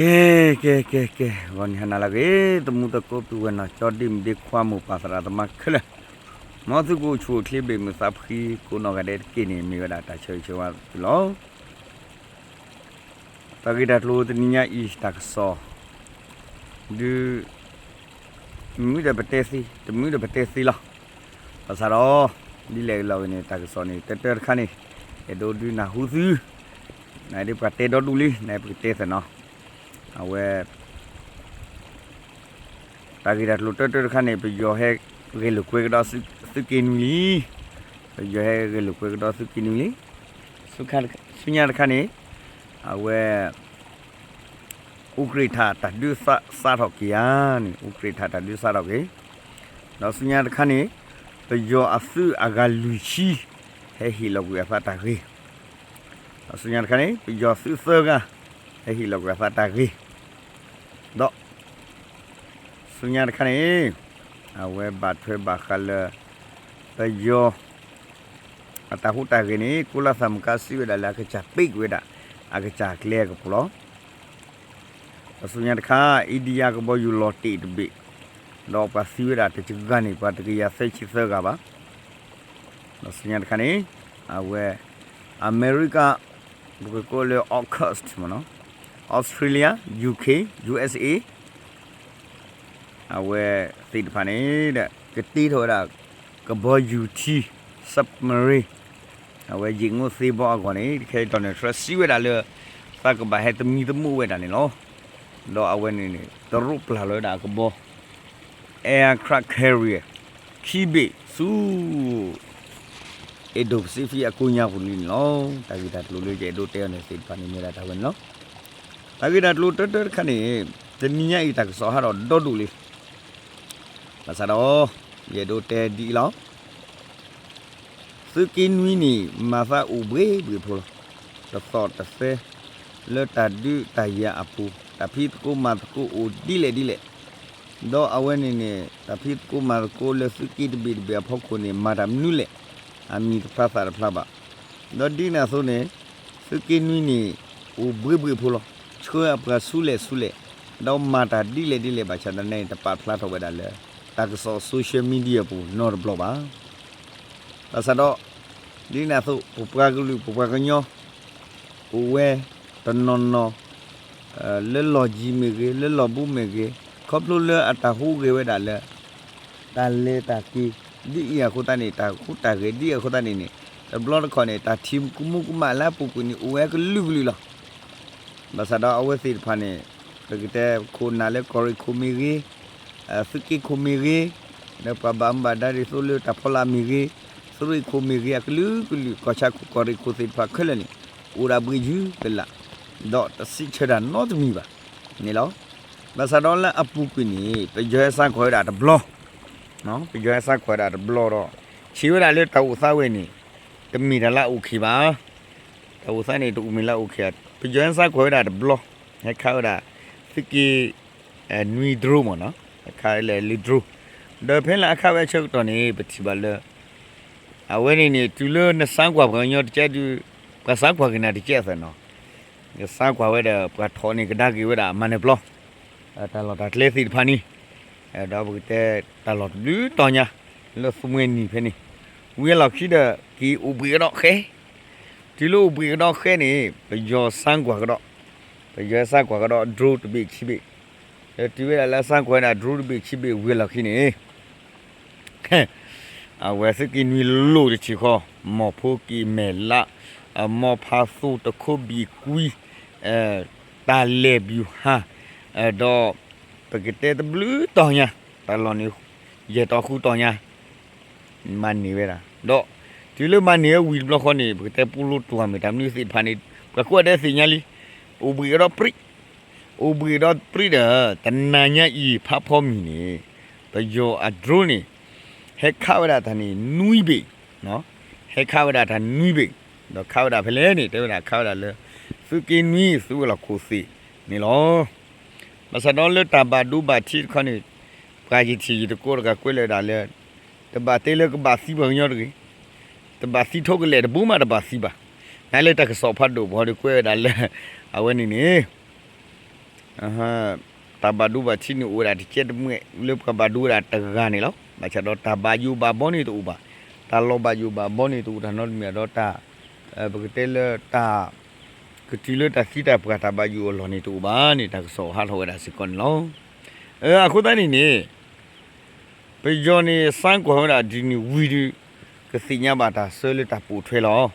ကဲ ကဲ ကဲ ကဲ ဂီၤနံၤဟါနၤလၢအဂ့ၤ သမူသကိးပုၢ်ဝဲၢ်နီၢ်ကၠီ ဒ့မုၣ်ဒ့ခွါ မိၢ်ပၢ်သရၣ်သမါခဲလၢာ်, မ်သုကအိၣ်ဆူၣ်အိၣ်ချ့ ဘၣ်မုာ်သးဖှံ ကိးနီၢ်ဂၤဒဲးတက့ၢ်န့ၣ် မ့ၢ်ဝဲဒၣ်တၢ်ဆၢဂ့ၤဆၢဝါသုလီၤ. တၢ်ဂ့ၢ်တၢ်ကျိၤတနံၤညါအံၤ တၢ်ကစီၣ် ဒုး မုာ်ဒီးပတဲသ့ တမုာ်ဒီးပတဲသ့လီၤ. ဘၣ်ဆၣ်ဒီး ဒ်လဲၣ်ဂ့ၤလီၤဂ့ၤန့ၣ် တၢ်ကစီၣ်န့ၣ် တၢတၢတခါန့ၣ် အဲၣ်ဒိးဒုးနၢ်ဟူသု, နဒ်ပှၤတဲဒီဒူၣ်လံ နပကတဲသ့ၣ်နီၤ, အဝဲ တၢ်ဂ့ၢ်တၢ်ကျိၤတၢတၢတခါန့ၣ် ပယီၤဟဲဂဲၤလိာ်ကွဲကဒီးသုးက့နွံလံ, ပယီၤဟဲဂဲၤလိာ်ကွဲကဒီးသုးက့နွံလံ. ဆူညါတခါန့ၣ် အဝဲ အူကြ့ၢ်ထးတၢ်ဒုးစးထီၣ်က့ၤဧါန့ၣ် အူကြ့ၢ်ထးတၢ်ဒုးစးထီၣ်က့ၤ, ဒီးဆူညါတခါန့ၣ် ပယီၤအသုးအဂၤလွံၢ်ဆံ ဟဲဟ့ၣ်လီၤကွံာ်အသးတၢ်ဂ့ၢ်, ဒီးဆူညါတခါန့ၣ် ပယီၤသုးသၢဂၤ ဟဲဟ့ၣ်လီၤကွံာ်အသးတၢ်ဂ့ၢ်, ဒီး ဆူညါတခါန့ၣ် အဝဲဘၣ်ထွဲဘၣ်ဃးလၢ ပယီၤ အတၢ်ဟူးတၢ်ဂဲၤန့ၣ် ကိလးသးမူကါစံးဝဲဒၣ်လၢအကစၢ်ပ့းကွံာ်ဝဲဒၣ် အကစၢ်ကျဲအကပူၤလီၤ. ဒီးဆူညါတခါ အ့ဒံယါကဘီယူၤလီၤတ့ၢ်တဘ့ၣ်, ဒီးပှၤသံဝဲဒၣ်တကဂၤန့ၣ် ပှၤတကယၤသၢဆံသၢဂၤဘၣ်. ဒီးဆူညါတခါန့ၣ် အဝဲ အမဲရကၤ ပကကိးလၢ AUKUS မ့ၢ်နီၤ, Australia, UK, USA အဝဲသ့ၣ်တဖၣ်န့ၣ်ဒီး ကတ့ထီၣ်ဝဲဒၣ် ကဘီယူၤထံ submarine အဝဲယ့ၣ်ငိၣ်သ့ဘီအဂီၢ်န့ၣ် တခဲအံၤ Donald Trump စံးဝဲဒၣ်လၢ သးကဘၣ်ဟဲသမံသမိးဝဲဒၣ်န့ၣ်လီၤ. ဒီးအဝဲန့ၣ်န့ၣ် တရူးပျၢ်လီၤဝဲဒၣ်အကဘီ aircraft carrier ခံဘ့ၣ်ဆူ Indo-Pacific အကိးညါပူၤလံန့ၣ်လီၤ. တၢ်ဂ့ၢ်တၢ်ကျိၤလၢယအဲၣ်ဒိးတဲအီၤန့ၣ်သ့ၣ်တဖၣ်န့ၣ် မ့ၢ်ဒၣ်တၢ်ဝဲန့ၣ်လီၤ. တၢ်ဂ့ၢ်တၢ်ကျိၤတၢတၢတခါန့ၣ် တနံၤညါအံၤတၢ်ကစီၣ်ဟးထီၣ်ဒီဒူၣ်လံ. ဘၣ်ဆၣ်ဒီး ယအဲၣ်ဒိးတဲဒ်အံၤလီၤ. သုးက့နွံန့ၣ် မၤသးအိၣ်ဘှ့ၣ်ဘှ့ၣ်ဖိလီၤ. တသီၣ်တသဲ လၢတၢ်ဒုးတၢ်ယၤအပူၤ တၢ်ဖံးသကိးမၤသကိးအိၣ်ဒ်လဲၣ်ဒ်လဲၣ်, ဒီးအဝဲန့ၣ်န့ၣ် တၢ်ဖံးသကိးမၤသကိးလၢသုးက့တဘ့ၣ်တဘ့ၣ်အဖီခိၣ်န့ၣ် မၤတၢ်မနုၤလဲၣ် အမံၤတဖျါသးတဖျါဘၣ်. ဒီးဒ်န့ၣ်အသိးန့ၣ် သုးက့နွံန့ၣ် အိၣ်ဘှ့ၣ်ဘှ့ၣ်ဖိလီၤ. ဆှၢအပှၤဆူလဲၣ်ဆူလဲၣ်, ဒီးမၤတၢ်ဒ်လဲၣ်ဒ်လဲၣ်ဘၣ်ဆၣ်ဒီးန့ၣ် တပာ်ဖျါထီၣ်ဝဲဒၣ်လၢ တၢ်ကစီၣ် social media ပူၤနီတဘျီဘၣ်. ဘၣ်ဆၣ်ဒီး ဒ်န့ၣ်အသိး ပပှၤကလုာ် ပပှၤကညီ အိၣ်ဝဲတနီၤနီၤ လၢလီၢ်ယံၤမ့ၢ်ဂ့ၤ လၢလီၢ်ဘူးမ့ၢ်ဂ့ၤ ခီဖျိလၢအတၢ်ဟူးဂဲၤဝဲဒၣ်လၢ တၢ်လဲၤတၢ်က့ၤ ဒ်အံၤအဃိသတးန့ၣ် တၢ်ဟူးတၢ်ဂဲၤဒ်အဃိသတးန့ၣ်န့ၣ် တဘျီတခီၣ်န့ၣ် တၢ်ထံၣ်ကမူကမၣ်လၢအပူၤကွံာ်န့ၣ် အိၣ်ဝဲကလုာ်ကလုာ်လီၤ. ဘၣ်ဆၣ်ဒီးအဝဲသ့ၣ်တဖၣ်န့ၣ် ပကတဲခိၣ်နၢ်လၢကီၢ်ရ့ၣ်ခိၣ်မ့ၢ်ဂ့ၤ, သုးက့ခိၣ်မ့ၢ်ဂ့ၤ, ဒီးပှၤဘၣ်မူဘၣ်ဒါဒ်သိးလၢတၢ်ဖီလာ်မ့ၢ်ဂ့ၤ, သုးရ့ၣ်ခိၣ်မ့ၢ်ဂ့ၤ အကလုာ်ကလုာ် ကီၢ်ဆၣ်ခိၣ်ကီၢ်ရ့ၣ်ခိၣ်သ့ၣ်တဖၣ်ခဲလၢာ်န့ၣ် အိၣ်ဒၣ်ဘှ့ၣ်ယုၢ်ကလာ်, ဒီးတစံးဆၢတၢ်နီတမံၤဘၣ်န့ၣ်လီၤ. ဘၣ်ဆၣ်ဒီးလၢအပူၤကွံာ်န့ၣ် ပယီၤဟဲစါကွၢ်ဝဲဒၣ်တဘျီ, ပယီၤဟဲစါကွၢ်ဝဲဒၣ်တဘျီဒီး ဆံးဝဲဒၣ်လၢတၢ်အိၣ်သးဝဲန့ၣ် တမ့ၢ်တၢ်လၢအအိၣ်ခံဘၣ်. တၢ်အိၣ်သးန့ၣ် တအိၣ်မ့ၢ်လၢအအိၣ်ခံဘၣ်. ပယီၤဟဲစါကွၢ်ဝဲဒၣ်တဘျီ, ဟဲခးဝဲဒၣ် သုးက့ နွံ drone မ့ၢ်နီၤ, ဟဲခးလၢ drone ဒီးဖဲလၢအခးဝဲအဆၢကတီၢ်န့ၣ် ပထံၣ်ဘၣ်လၢ အဝဲန့ၣ်န့ၣ် တုၤလၢနစါကွၢ်ပှၤကညီတကဲဒုး ပှၤစါကွၢ်က့ၤနၤတကဲအသိးနီၤ, နစါကွၢ်ဝဲဒီး ပှၤထီၣ်န့ၢ်ကဒါက့ၤဝဲဒၣ်အမၤနၢၤပျီ တၢ်လီၢ်တၢ်ကျဲသ့ၣ်တဖၣ်န့ၣ်, ဒီးပကတဲတၢ်လီၢ်တဘျုးတီၤညါ လၢသူမှဲနံၤဖဲန့ၣ်, ဝံၤအလီၢ်ခံဒီး က့ၤအိၣ်ဘှံးကဒီးဃဲ, တုၤလၢအိၣ်ဘှံးကဒီးဃဲန့ၣ် ပယီၤစါကွၢ်ကဒီး, ပယီၤစါကွၢ်ကဒီး drone တဘ့ၣ်ခံဘ့ၣ်, ဒီးတုၤဝဲဒၣ်လၢအစါကွၢ်ဝဲဒၣ် drone တဘ့ၣ်ခံဘ့ၣ်ဝံၤအလီၢ်ခံန့ၣ် အဝဲသုးက့နွံလိၣ်တထံၣ်ဃီ, မီၢ်ဖိကံၢ်မဲၢ်လး, အမီၢ်ဖးသိတခိးဘံၣ်ကွံ, တၢ်လဲၢ်ဘျူးဟၣ်, ဒီးပကတဲတဘျုးတီၤညါ, တၢ်လီၢ်န့ၣ် ယဲၢ်တီၤဃုတီၤညါ, မၤန့ၢ်ဝဲဒၣ်, ဒီးတုၤလၢမၤန့ၢ်ဝဲဝံၤတဘျီဃီန့ၣ် ပကတဲပူလိတွၤမ့ၢ်တၢ်မနုၤသ့ၣ်တဖၣ်န့ၣ် ပှၤကိးဂၤဒဲးသ့ၣ်ညါလံ, အိၣ်ဘှံးကဒီးပြံး, အိၣ်ဘှံးကဒီးပြံးဒီး တနၤညါအံၤဖးဖီမံၤန့ၣ် ပယီၤအ drone န့ၣ် ဟဲခးဝဲဒၣ်တၢ်န့ၣ်နွံဘ့ၣ်, ဟဲခးဝဲဒၣ်တၢ်နွံဘ့ၣ်, ဒီးခးဝဲဒၣ်ဖဲလဲၣ်န့ၣ် တဲဝဲဒၣ်ခးဝဲဒၣ်လၢ သုးက့နွံ သုးဝဲၤလီၢ်ခိၣ်သ့ၣ်န့ၣ်လီၤ. ဘၣ်ဆၣ်ဒီးလၢတၢ်ဘၣ်ဒိဘၣ်ထံးတခီန့ၣ် ပှၤယထံၣ်ယသကိးတဂၤကွဲးလၢဒၣ်လၢ တဘၣ်တဲလၢကဘၣ်သံပှၤကညီတဂ့ၤ, တဘၣ်သံထိကလဲာ်တဘိမးတဘၣ်သံဘၣ်, နလၢတၢ်ကစီၣ်ဖးဒိၣ်ဘီဒီးကွဲးဝဲဒၣ်လၢ အဝဲန့ၣ်န့ၣ် တၢ်ဘၣ်ဒိဘၣ်ထံးန့ၣ်အိၣ်ဝဲဒၣ်တကဲတမှဲာ်လၢပှၤဘၣ်ဒိဝဲဒၣ်တဂၤန့ၣ်လီၤ. ဘၣ်ဆၣ်ဒီးတၢ်ဘၣ်ယိၣ်ဘၣ်ဘီန့ၣ်တအိၣ်ဘၣ်, တၢ်လီၤဘၣ်ယိၣ်ဘၣ်ဘီန့ၣ်တအိၣ်တၢ်နီတမံၤဒီးတၢ် ပကတဲလၢတၢ် ကတုၤလၢတၢ်သံတၢ်ပှၢ်တၢ်ဘၣ်ယိၣ်အလီၢ်န့ၣ်တအိၣ်ဘၣ်န့ၣ် တၢ်ကစီၣ်ဟးထီၣ်ဝဲဒၣ်စ့ၢ်ကီးန့ၣ်လီၤ. အဃိသတးန့ၣ်န့ၣ် ပယီၤန့ၣ် စါကွၢ်ဝဲဒၣ်ဒ်န့ၣ်ဝံၤဒီး ကသ့ၣ်ညါဘၣ်တၢ်ဆၢလၢတၢ်ပိာ်ထွဲလီၤ.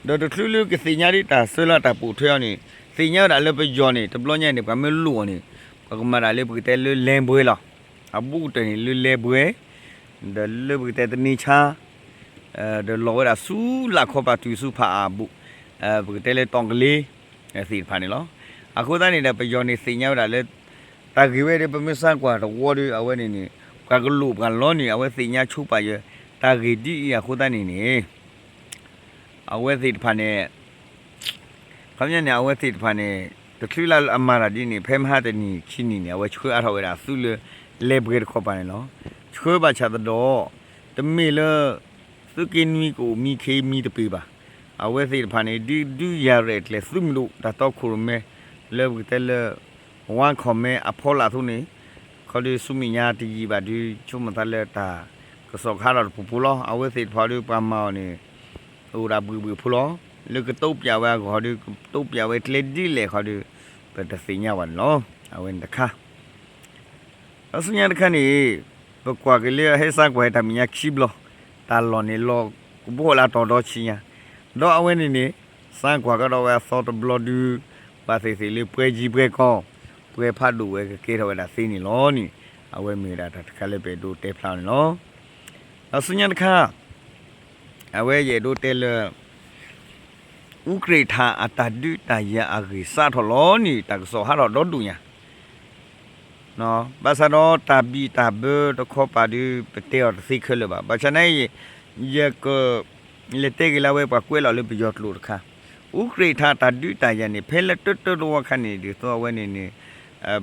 ဒီးတချုးလၢကသ့ၣ်ညါဒ်တၢ်ဆၢလၢတၢ်ပိာ်ထွဲအီၤန့ၣ် သ့ၣ်ညါဝဲဒၣ်လၢပယီၤန့ၣ် တဘျီညါန့ၣ် ပှၤမ့ၢ်လိၣ်အီၤန့ၣ် ပှၤကမၤဒၣ်လၢပကတဲလၢလဲၤဘှဲလီၤ. အဘူးကတၢၢ်န့ၣ်လၢလဲၤဘှဲ ဒီးလၢပကတဲတန့ဆါ ဒီးလီၤဝဲဒၣ်ဆူလၢ်ခီပၤတုၤဆူဖးအါအဘူး ပကတဲလၢတီကလ့ သ့ၣ်တဖၣ်န့ၣ်လီၤ. အဃိသတးန့ၣ်ဒီး ပယီၤန့ၣ်သ့ၣ်ညါဝဲဒၣ်လၢ တၢ်ဂ့ၢ်ဝဲဒီး ပမ့ၢ်စါကွၢ်တဝီဒီး အဝဲန့ၣ်န့ၣ် ပှၤကလိၣ်ပှၤလီန့ၣ် အဝဲသ့ၣ်ညါဆိပာ်ယွဲ တၢ်ဂ့ၢ်ဒ်အံၤအဃိသတးန့ၣ်န့ၣ် အဝဲသ့ၣ်တဖၣ်န့ၣ် ခီပညီန့ၣ် အဝဲသ့ၣ်တဖၣ်န့ၣ် တချုးလၢအမၤတၢ်ဒ်န့ၣ် ဖဲမဟါတနံၤခံနံၤန့ၣ် အဝဲဆှၢအါထီၣ်ဝဲဒၣ်သုးလၢ လဲၤဘှဲတခီပၤန့ၣ်လီၤ. ဆှၢဘၣ်ဆၣ်သဒီး တမ့ၢ်လၢ သုးက့နွံကအိၣ်မံခ့မံတပ့ၤဘၣ်. အဝဲသ့ၣ်တဖၣ်န့ၣ် ဒုးဒုးယၤရဲၣ်ကျဲၤသုးမုၢ်ဒိၣ် တၢ်တီခိၣ်ရိၣ်မဲ လၢပကတဲလၢ ဝါခီၣ်မဲအဖီလာ်အသိးန့ၣ် ခီဒီးဆူမဲာ်ညါတယံာ်ဘၣ်ဒီး ဆိကမိၣ်သးလၢတၢ်ကစီၣ်ကဟးထီၣ်တပူၤဖိလီၤ. အဝဲသ့ၣ်တဖၣ်ဒီးပှၤမၤအီၤန့ၣ် အိၣ်ဒၣ်ဘှံးဘှံးဖိလီၤ. လၢကတိပျးဝဲအဂီၢ်ဒီး ကတိပျးဝဲကျဲဒ်လဲၣ်ခီဒီး ပတသ့ၣ်ညါဘၣ်န့ၣ်လီၤ. အဝဲန့ၣ်တခါ ဒီးဆူညါတခါန့ၣ် ပကွၢ်က့ၤလၢအဟဲစါကွၢ်ဟဲတၢ်မဲာ်ညါခံဘျီ တၢ်လီၢ်န့ၣ်လီၤကဘီလၢတီၤဒီဆံညါ ဒီးအဝဲန့ၣ်န့ၣ် စါကွၢ်ကဒီးဝဲအသီတဘျီဒု ဘၣ်သ့ၣ်သ့ၣ်လၢပှဲၤကံပှဲၤကီ ပှဲၤဖးဒိၣ်ဝဲကကဲထီၣ်ဝဲဒၣ်သ့န့ၣ်လီၤန့ၣ် အဝဲမ့ၢ်ဝဲဒၣ်တၢ်တခါလၢပအဲၣ်ဒိးတဲဖျါန့ၣ်လီၤ. ဒီးဆူညါတခါ အဝဲယအဲၣ်ဒိးတဲလၢ အူကြ့းထးအတၢ်ဒုးတၢ်ယၤအဂ့ၢ်စးထီၣ်လီၤန့ၣ် တၢ်ကစီၣ်ဟးထီၣ်ဒီဒူၣ်ညါ ဘၣ်ဆၣ်ဒီးတၢ်ဘံၣ်တၢ်ဘၢတခီပၤဒီး ပတဲအီၤတသ့ခဲလၢာ်ဘၣ်. ဘၣ်ဆၣ်နာ်အံၤ ယက လဲၤတဲက့ၤလၢဝဲပှၤကွဲးလီၤလၢပယီၤကျိာ်တခါ အူကြ့းထးတၢ်ဒုးတၢ်ယၤန့ၣ် ဖဲလၢတၢတၢတဝီခါန့ၣ် ဒ်သိးအဝဲန့ၣ်န့ၣ်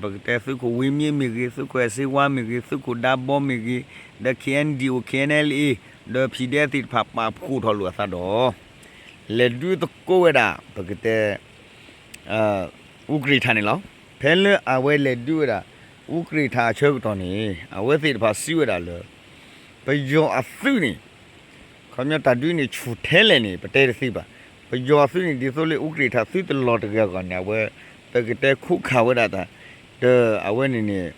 ပကတဲသုးခိၣ်ဝ့မ့မ့ၢ်ဂ့ၤ သုးခိၣ်အဲၣ်စ့ဝါမ့ၢ်ဂ့ၤ သုးခိၣ်ဒါဘီမ့ၢ်ဂ့ၤ ဒီး ခ့ၣ်အဲၣ်ဒံၣ်အိၣ် ခ့ၣ်အဲၣ်အၣ်လ်အ့ ဒီး ဖံၣ်ဒဲသ့ၣ်တဖၣ် ပာ်ဖှိၣ်ထီၣ်လိာ်အသးဒီး လဲၤဒုးသကိးဝဲဒၣ် ပကတဲ အူကြ့းထးန့ၣ်လီၤ. ဖဲလၢအဝဲလဲၤဒုးဝဲဒၣ် အူကြ့းထးအဆၢကတီၢ်န့ၣ် အဝဲသ့ၣ်တဖၣ်စံးဝဲဒၣ်လၢ ပယီၤအသုးန့ၣ် ခီပညီတၢ်ဒုးန့ၣ်ဆူၣ်ထဲလဲၣ်န့ၣ် ပတဲတသ့ဘၣ်. ပယီၤအသုးန့ၣ် ဒ်သိးလၢအူကြ့းထးသုတလီၤတဂ့ၤအဂီၢ်န့ၣ် အဝဲ ပကတဲခိးခးဝဲဒၣ်တၢ် ဒီးအဝဲန့ၣ်န့ၣ်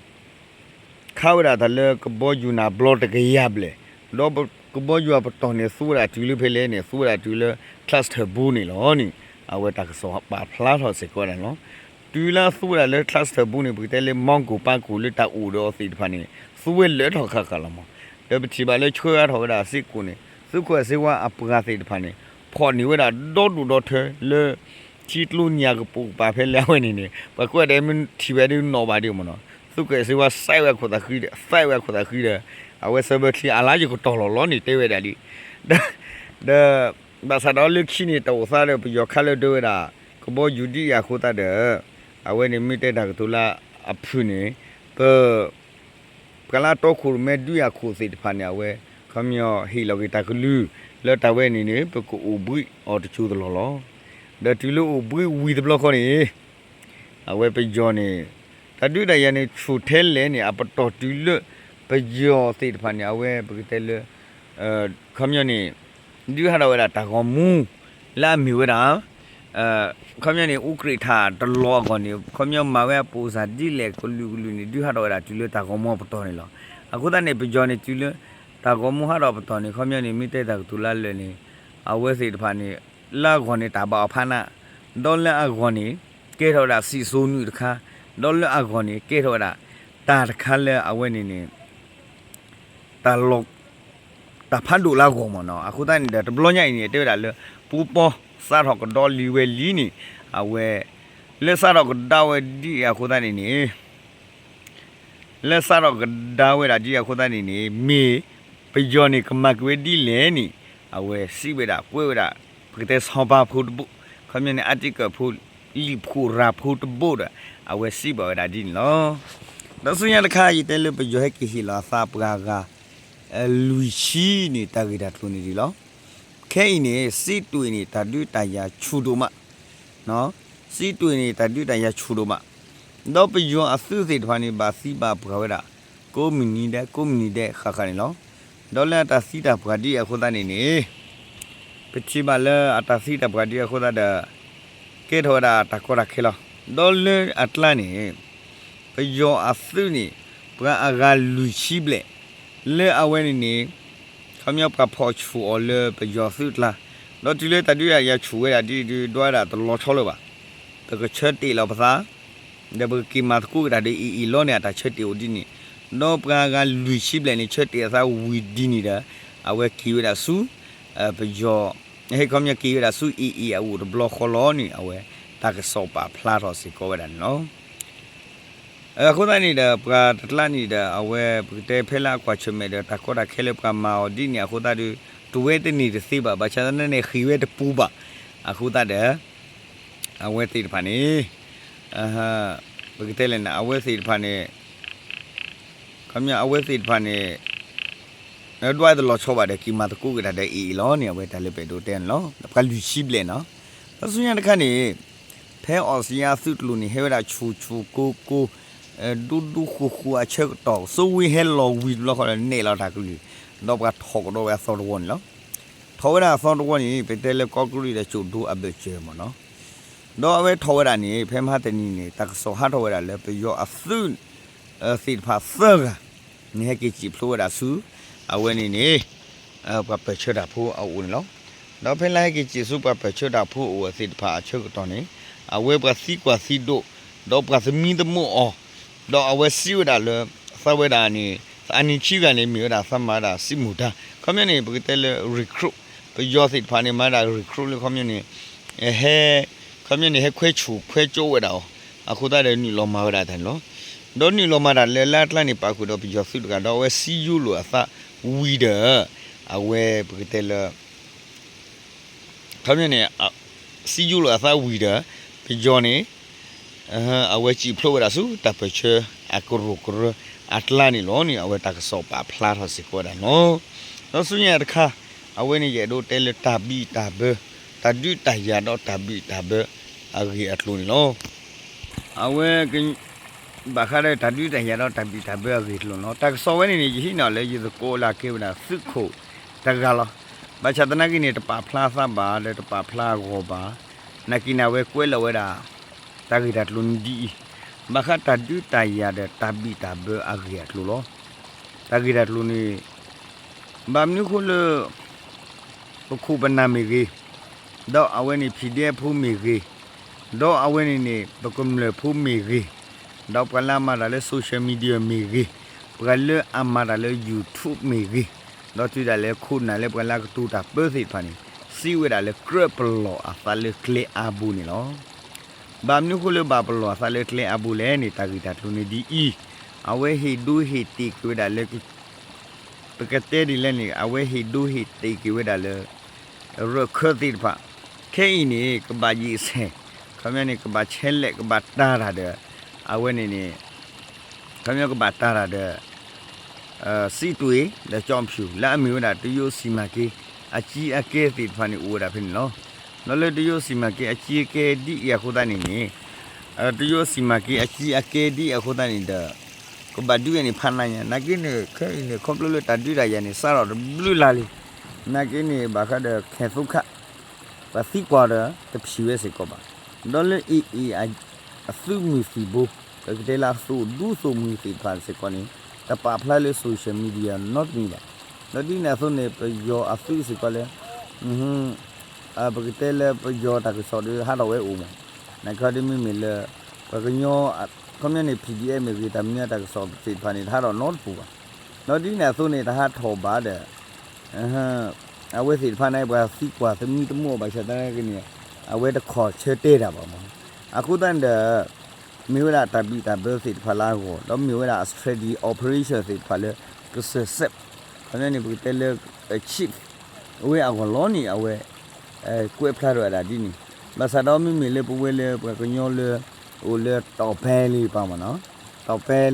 ခးဝဲဒၣ်တၢ်လၢကဘီယူၤနၢ်ဘျီတကယၤဘျဲၣ်, ဒီးကဘီယူၤအပတီၢ်န့ၣ် သူဝဲဒၣ်တုၤလၢဖဲလဲၣ်န့ၣ် သူဝဲဒၣ်တုၤလၢ cluster bomb န့ၣ်လီၤန့ၣ် အဝဲတၢ်ကစီၣ်ပာ်ဖျါထီၣ်စ့ၢ်ကီးဝဲဒၣ်န့ၣ်လီၤ. တုၤလၢသူဝဲဒၣ်လၢ cluster bomb န့ၣ် ပကတဲလၢမီၢ်ကိၣ်ပၢ်ကိၣ်လၢတၢ်အိၣ်ဒီးအီၤသ့ၣ်တဖၣ်န့ၣ် သူဝဲလၢထီၣ်ဃၣ်ဃၣ်လီၤမး, ဒီးပထံၣ်ဘၣ်လၢဆှၢအါထီၣ်ဝဲဒၣ်စ့ၢ်ကီးန့ၣ် သုးခိၣ်အဲၣ်စ့ဝါအပှၤသ့ၣ်တဖၣ်န့ၣ် ဖီၣ်န့ၢ်ဝဲဒၣ်ဒီဒူၣ်ဒီထၢလၢ ထံကျိညၣ်ကပိာ်ကပၤဖဲလၢအဝဲန့ၣ်န့ၣ် ပှၤကွဲးဒၣ်မ့ၢ်ထံၣ်ဝဲဒၣ်နီၣ်ဘၣ်ဒ်မးနီၤ, သုးခိၣ်အဲၣ်စ့ဝါစဲးဝဲခိၣ်သးဃံဒီး သဲးဝဲခိၣ်သးဃံဒီး အဝဲစၢဘၢချံအလါယကတီၢ်လီၤလီၤန့ၣ် တဲဝဲဒၣ်လံ. ဒီး ဒီး ဘၣ်ဆၣ်ဒီးလၢခံန့ၣ် တၢ်အိၣ်သးဒီးပယီၤခးလၢဒၢဝဲဒၣ် ကဘီယူၤဒ်အံၤအဃိသတးဒီး အဝဲန့ၣ်မ့ၢ်တဲတၢ်ကတိၤလၢအဖုၣ်န့ၣ် ပ ပှၤလၢအတီခိၣ်ရိၣ်မဲဒုးယၤခိၣ်သ့ၣ်တဖၣ်န့ၣ် အဝဲ ခီပညီဟ့ၣ်လီၤက့ၤတၢ်ကလုၢ် လၢတၢ်ဝဲန့ၣ်န့ၣ် ပကအိၣ်ဘှံးအီၤတစိၤတလီၢ်လီၤ. ဒီးတုၤလၢအိၣ်ဘှံးဝံၤတဘျီဃီန့ၣ် အဝဲပယီၤန့ၣ် တၢ်ဒုးတၢ်ယၤန့ၣ် ဆူၣ်ထဲလဲၣ်န့ၣ် အပတီၢ်တုၤလၢ ပယီၤသ့ၣ်တဖၣ်န့ၣ် အဝဲပကတဲလၢ ခီပညီန့ၣ် ဒုးဟးထီၣ်ဝဲဒၣ်တၢ်ဂီၤမူ လၢအမ့ၢ်ဝဲဒၣ် ခီပညီန့ၣ် အူကြ့းထးတလီၤအဂီၢ်န့ၣ် ခီပညီမၤဝဲအပိၢ်စၢ်ဒ်လဲၣ်ကလုာ်ကလုာ်န့ၣ် ဒုးဟးထီၣ်ဝဲဒၣ်တုၤလၢတၢ်ဂီၤမူအပတီၢ်န့ၣ်လီၤ. အဃိသတးန့ၣ် ပယီၤန့ၣ်တုၤလၢ တၢ်ဂီၤမူဟးထီၣ်အပတီၢ်န့ၣ် ခီပညီန့ၣ် မ့ၢ်တဲတၢ်ကတိၤလၢလၢာ်န့ၣ် အဝဲသ့ၣ်တဖၣ်န့ၣ် လၢအဂီၢ်န့ၣ် တၢ်ဘၣ်အီၤဖးနး ဒီးလၢအဂီၢ်န့ၣ် ကဲထီၣ်ဝဲဒၣ်စံၣ်စိၤနုာ်တခါ ဒီးလၢအဂီၢ်န့ၣ် ကဲထီၣ်ဝဲဒၣ် တၢ်တခါလၢအဝဲန့ၣ်န့ၣ် တၢ်လီၤ တၢ်ဖးဒိၣ်လၢအဂီၢ်မးနီၤ. အဃိသတးန့ၣ်ဒီး တဘျီညါအံၤန့ၣ် တဲဝဲဒၣ်လၢ ပူပီစးထီၣ်ကဒီးလံဝဲလံန့ၣ် အဝဲ လၢစးထီၣ်ကဒါဝဲဒ်အံၤအဃိသတးန့ၣ်န့ၣ် လၢစးထီၣ်ကဒါဝဲဒၣ်ဒ်အံၤအဃိသတးန့ၣ်န့ၣ် မ့ၢ်ပယီၤန့ၣ် ကမၤက့ၤဝဲဒ်လဲၣ်န့ၣ် အဝဲစံးဝဲဒၣ် ကွဲးဝဲဒၣ် ပကတဲဆီပၤဖိတဘိ ခီပညီန့ၣ် အါတံကၢၢ်ဖိ လံာ်ဖှိၣ်ရၤဖိတဘိဒီး အဝဲစံးဘၣ်ဝဲဒၣ်ဒ်န့ၣ်လီၤ. ဒီးဆူညါတခါ ယတဲလၢပယီၤဟဲက့ၤဟ့ၣ်လီၤအသးပှၤဂၤ လွံၢ်ဆံန့ၣ် တၢ်ဂ့ၢ်တၢ်ကျိၤန့ၣ်ဒ်လီၤ. ခဲအံၤန့ၣ် စံးတွ့ၣ်န့ၣ် တၢ်ဒုးတၢ်ယၤဆူၣ်ဒိၣ်မး စံးတွ့ၣ်န့ၣ် တၢ်ဒုးတၢ်ယၤဆူၣ်ဒိၣ်မး. ဒီးပယီၤအသုးသ့ၣ်တဖၣ်န့ၣ် ဘၣ်သံဘၣ်ပှၢ်ဝဲဒၣ် ကိးမုၢ်နံၤဒဲး ကိးမုၢ်နံၤဒဲးဃၣ်ဃၣ်န့ၣ်လီၤ. ဒီးလၢအတၢ်သံတၢ်ပှၢ်ဒ်အံၤအဃိသတးန့ၣ်န့ၣ် ပထံၣ်ဘၣ်လၢအတၢ်သံတၢ်ပှၢ်ဒ်အံၤအဃိသတးဒီး ကဲထီၣ်ဝဲဒၣ်တၢ်ကီတၢ်ခဲလီၤ. ဒီးလၢအကျါန့ၣ် ပယီၤအသုးန့ၣ် ပှၤအဂၤလွံၢ်ဆံဘျဲၣ် လၢအဝဲန့ၣ်န့ၣ် ခီပညီပှၤဖီၣ်ဆူၣ်အီၤလၢပယီၤသုးအကျါ, ဒီးတုၤလၢတၢ်ဒုးတၢ်ယၤဆူၣ်ဝဲဒၣ်ဒ်ဒုး ဒွးဝဲဒၣ်တလီၤဆီလၢၤဘၣ်. ပကဆၢတ့ၢ်လီၤပသး ဒီးပကက့ၤမၤသကိးက့ၤတၢ်ဒီး အ့ၣ်အ့ၣ်လီၤန့ၣ် အတၢ်ဆၢတ့ၢ်အိၣ်ဒ်န့ၣ်, ဒီးပှၤဂၤလွံၢ်ဆံဘျဲၣ်န့ၣ် ဆၢတ့ၢ်အသးဝံၤဒ်န့ၣ်ဒီး အဝဲက့ၤဝဲဒၣ်ဆူ ပယီၤ ဟဲခီပညီက့ၤဝဲဒၣ်ဆူ အ့ၣ်အ့ၣ်အအိၣ်တဘျီဃီလီၤန့ၣ် အဝဲတၢ်ကစီၣ်ပာ်ဖျါထီၣ်စ့ၢ်ကီးဝဲဒၣ်န့ၣ်လီၤ. အဃိသတးန့ၣ်ဒီး ပှၤတကျါန့ၣ်ဒီး အဝဲပကတဲဖဲလၢအကွၢ်ဆၢၣ်မဲာ်ဒီး တၢ်ကီတၢ်ခဲလၢပှၤမၤအီၤဒ်န့ၣ်အဃိသတးဒီး တဝဲတန့ၢ်တသ့ဘၣ်, ဘၣ်ဆၣ်သနာ်က့န့ၣ် ဃ့ၢ်ဝဲတပူၤဘၣ်. အဃိသတးဒီး အဝဲသ့ၣ်တဖၣ်န့ၣ် ပကတဲလဲၣ်န့ၣ် အဝဲသ့ၣ်တဖၣ်န့ၣ် ခီပညီအဝဲသ့ၣ်တဖၣ်န့ၣ် ဒွးတလီၤဆီဘၣ်ဒီး က့ၤမၤသကိးက့ၤတၢ်ဒီးအ့ၣ်အ့ၣ်လီၤန့ၣ် အဝဲတၢ်လၢပအဲၣ်ဒိးတဲန့ၣ်လီၤ. ပှၤလွံၢ်ဆံဘျဲၣ်နီၤ, ဒီးဆူညါတခါန့ၣ် ဖဲအီစထြ့လယါသုးကျိၤန့ၣ် ဟဲဝဲဒၣ်ဆူၣ်ဆူၣ်ကိၢ်ကိၢ် ဒူဒူဃူဃူအဆၢကတီၢ် စိဝ့ဟဲလီၤဝံၤတဘျီဃီဒီး နဲၣ်လီၤတၢ်ကလုၢ်, ဒီးပှၤထီၣ်ကဒီးဝဲအသီတဝီန့ၣ်လီၤ. ထီၣ်ဝဲဒၣ်အသီတဝီန့ၣ် ပတဲလၢကီၢ်ကရံၣ်ဒီးကၠိၣ်ဒိအဘၢၣ်စၢၤမ့ၢ်နီၤ, ဒီးအဝဲထီၣ်ဝဲဒၣ်န့ၣ် ဖဲမဟါတနံၤန့ၣ် တၢ်ကစီၣ်ဟးထီၣ်ဝဲဒၣ်လၢပယီၤအသုး သ့ၣ်တဖၣ်သၢဂၤန့ၣ် ဟဲက့ၤစံၣ်ဖျိဝဲဒၣ်ဆူ အဝဲန့ၣ်န့ၣ် ပှၤပၢၢ်ဆၢတၢ်ဖိအအိၣ်န့ၣ်လီၤ. ဒီးဖဲလၢဟဲက့ၤစံၣ်ဆူပှၤပၢၢ်ဆၢတၢ်ဖိအအိၣ်အသ့ၣ်တဖၣ်အဆၢကတီၢ်န့ၣ် အဝဲပှၤသံကွၢ်သံဒိး ဒီးပှၤသမံသမိးအီၤ, ဒီးအဝဲစံးဝဲဒၣ်လၢ သးဝဲဒၣ်န့ၣ် သးအနံၣ်ဆံဂၤန့ၣ် မ့ၢ်ဝဲဒၣ်သးမၤဝဲဒၣ်စံးမူၤတၢ် ခီပညီန့ၣ် ပကတဲလၢ recruit ပယီၤသ့ၣ်တဖၣ်န့ၣ် မၤဝဲဒၣ် recruit လၢခီပညီန့ၣ် ဟဲ ခီပညီန့ၣ် ဟဲခွဲးဆူၣ်ခွဲးကၠိဝဲဒၣ်အီၤ, အဃိသတးဒီးနုာ်လီၤမၤဝဲဒၣ်တၢ်န့ၣ်လီၤ. ဒီးနုာ်လီၤမၤတၢ်လၢလါအကျါန့ၣ် ပာ်ဃုာ်ဒီးပယီၤသုးတဂၤ ဒီးအဝဲစံယိၤလိာ်အသးဝံၤဒီး အဝဲပကတဲလၢ ခီပညီန့ၣ် စံယိၤလိာ်အသးဝံၤဒီး ပယီၤန့ၣ် အဝဲစံၣ်ဖျိဝဲဒၣ်ဆူတၢ်ပၢၢ်ဆၢအကရူၢ်ကရၢအကျါန့ၣ်လီၤန့ၣ် အဝဲတၢ်ကစီၣ်ပာ်ဖျါထီၣ်စ့ၢ်ကီးဝဲဒၣ်န့ၣ်လီၤ. ဒီးဆူညါတခါ အဝဲန့ၣ်ယအဲၣ်ဒိးတဲလၢတၢ်ဘံၣ်တၢ်ဘၢ တၢ်ဒုးတၢ်ယၤဒီးတၢ်ဘံၣ်တၢ်ဘၢအဂ့ၢ်အကျိၤန့ၣ်လီၤ. အဝဲ ဘၣ်ဃးဒီးတၢ်ဒုးတၢ်ယၤဒီးတၢ်ဘံၣ်တၢ်ဘၢအဂ့ၢ်အကျိၤန့ၣ်လီၤ. တၢ်ကစီၣ်ဝဲန့ၣ်န့ၣ် ယဟံးန့ၢ်အီၤလၢယသကိးလၢအကဲဝဲဒၣ်သုးခိၣ်တဂၤလီၤ. ဘၣ်ဆၣ်သနာ်က့န့ၣ် တပာ်ဖျါသးဘၣ်ဒီးတပာ်ဖျါအဂီၢ်ဘၣ်. နာ်က့န့ၣ် အဝဲကွဲးလီၤဝဲဒၣ် တၢ်ဂ့ၢ်တၢ်ကျိၤန့ၣ်ဒ်အံၤ, ဘၣ်ဃးတၢ်ဒုးတၢ်ယၤဒီးတၢ်ဘံၣ်တၢ်ဘၢအဂ့ၢ်အကျိၤလီၤ. တၢ်ဂ့ၢ်တၢ်ကျိၤန့ၣ် ဘၣ်မနုၤအဃိလၢ ပခိၣ်ပနၢ်မ့ၢ်ဂ့ၤ, ဒီးအဝဲန့ၣ် PDF ဖိမ့ၢ်ဂ့ၤ, ဒီးအဝဲန့ၣ်န့ၣ် ပကမျၢၢ်ဖိမ့ၢ်ဂ့ၤ, ဒီးပှၤလၢအမၤတၢ်လၢ social media မ့ၢ်ဂ့ၤ, ပှၤလၢအမၤတၢ်လၢ YouTube မ့ၢ်ဂ့ၤ, ဒီးတုၤဒၣ်လဲာ်ခိၣ်နၢ်လၢပှၤလၢအကတိၤတၢ်ပၢသ့ၣ်တဖၣ်န့ၣ် စံးဝဲဒၣ်လၢကြၢးပလီၢ်အသးလၢကျဲအါဘိန့ၣ်လီၤ. ဘၣ်မနုၤအဃိလၢဘၣ်ပလီၢ်အသးလၢကျဲအါဘိလဲၣ်န့ၣ် တၢ်ဂ့ၢ်တၢ်ကျိၤန့ၣ်ဒ်အံၤ, အဝဲဟ့ၣ်ဒိဟ့ၣ်တ့ၢ်က့ၤဝဲဒၣ်လၢ ပကတဲဒ်လဲၣ်န့ၣ် အဝဲဟ့ၣ်ဒိဟ့ၣ်တ့ၢ်က့ၤဝဲဒၣ်လၢ ရၢၢ်ခၢၣ်သ့ၣ်တဖၣ်, ခဲအံၤန့ၣ် ကဘၣ်ယံာ်ဆဲး, ခီပညီန့ၣ် ကဘၣ်ဆဲးလဲး ကဘၣ်တၢ်တၢ်ဒီး အဝဲန့ၣ်န့ၣ် ခီပညီကဘၣ်တၢ်တၢ်ဒီး စံးတွ့ၣ် ဒီးကၠီဖၠူၣ် လၢအမ့ၢ်ဝဲဒၣ် တရုတ်စီမံကိန်း အကြီးအကဲသ့ၣ်တဖၣ်န့ၣ် အိၣ်ဝဲဒၣ်ဖဲန့ၣ်လီၤ. ဒီးလၢ တရုတ်စီမံကိန်း အကြီးအကဲ ဒ်အံၤအဃိသတးန့ၣ်န့ၣ် တရုတ်စီမံကိန်း အကြီးအကဲ ဒ်အံၤအဃိသတးန့ၣ်ဒီး ကဘၣ်ဒုးဝဲန့ၣ်ဖးနးညါ နာ်က့န့ၣ် ခဲအံၤန့ၣ် ခီဖျိလၢတၢ်ဒုးတၢ်ယၤန့ၣ် စးထီၣ်တဘျုးလါလံ. နာ်က့န့ၣ် ဘၣ်ဃးဒီးခဲသုးခး ပှၤသံကွၢ်ဒီး တဖျံးဝဲစ့ၢ်ကီးဘၣ်. ဒီးလၢ AA အသုးမုၢ်သံၣ်ဘိ ပကတဲလၢအသုးဒူသုးမုၢ်သ့ၣ်တဖၣ်စ့ၢ်ကီးန့ၣ် တပာ်ဖျါလၢ social media နီတမံၤဘၣ်. ဒီးဒ်န့ၣ်အသိးန့ၣ် ပယီၤအသုးစ့ၢ်ကီးလၢ ပကတဲလၢပယီၤတၢ်ကစီၣ်ဒီးဟးထီၣ်ဝဲအိၣ်မး, နာ်က့ဒီးမ့မ့ၢ်လၢ ပှၤကညီ ခီပညီန့ၣ် PDF မ့ၢ်ဂ့ၤ တၢ်မနုၤတၢ်ကစီၣ်သ့ၣ်တဖၣ်န့ၣ် တဟးထီၣ်နီတပူၤဘၣ်. ဒီးဒ်န့ၣ်အသိးန့ၣ် တဟးထီၣ်ဘၣ်ဒီး အဝဲသ့ၣ်တဖၣ်န့ၣ် ပှၤသံကွၢ်သမံသမိးဘၣ်ဆၣ်သနာ်က့န့ၣ် အဝဲတခီၣ်ဆၢတဲတၢ်ဘၣ်မး. အဃိသတးန့ၣ်ဒီး မ့ၢ်ဝဲဒၣ်တၢ်ဘံၣ်တၢ်ဘၢသ့ၣ်တဖၣ်လၢအဂီၢ် ဒီးမ့ၢ်ဝဲဒၣ်အ strategy operation သ့ၣ်တဖၣ်လၢ ကစၢၢ်စဲး ခီပညီန့ၣ် ပကတဲလၢ chief အဝဲအဂီၢ်လီၤန့ၣ် အဝဲ ကွဲးဖျါထီၣ်ဝဲဒၣ်ဒ်န့ၣ်. ဘၣ်ဆၣ်ဒီးမ့မ့ၢ်လၢပဝဲလၢပှၤကညီလၢ အိၣ်လၢတီၢ်ပဲလၢပၤမးနီၤ, တီၢ်ပဲလၢ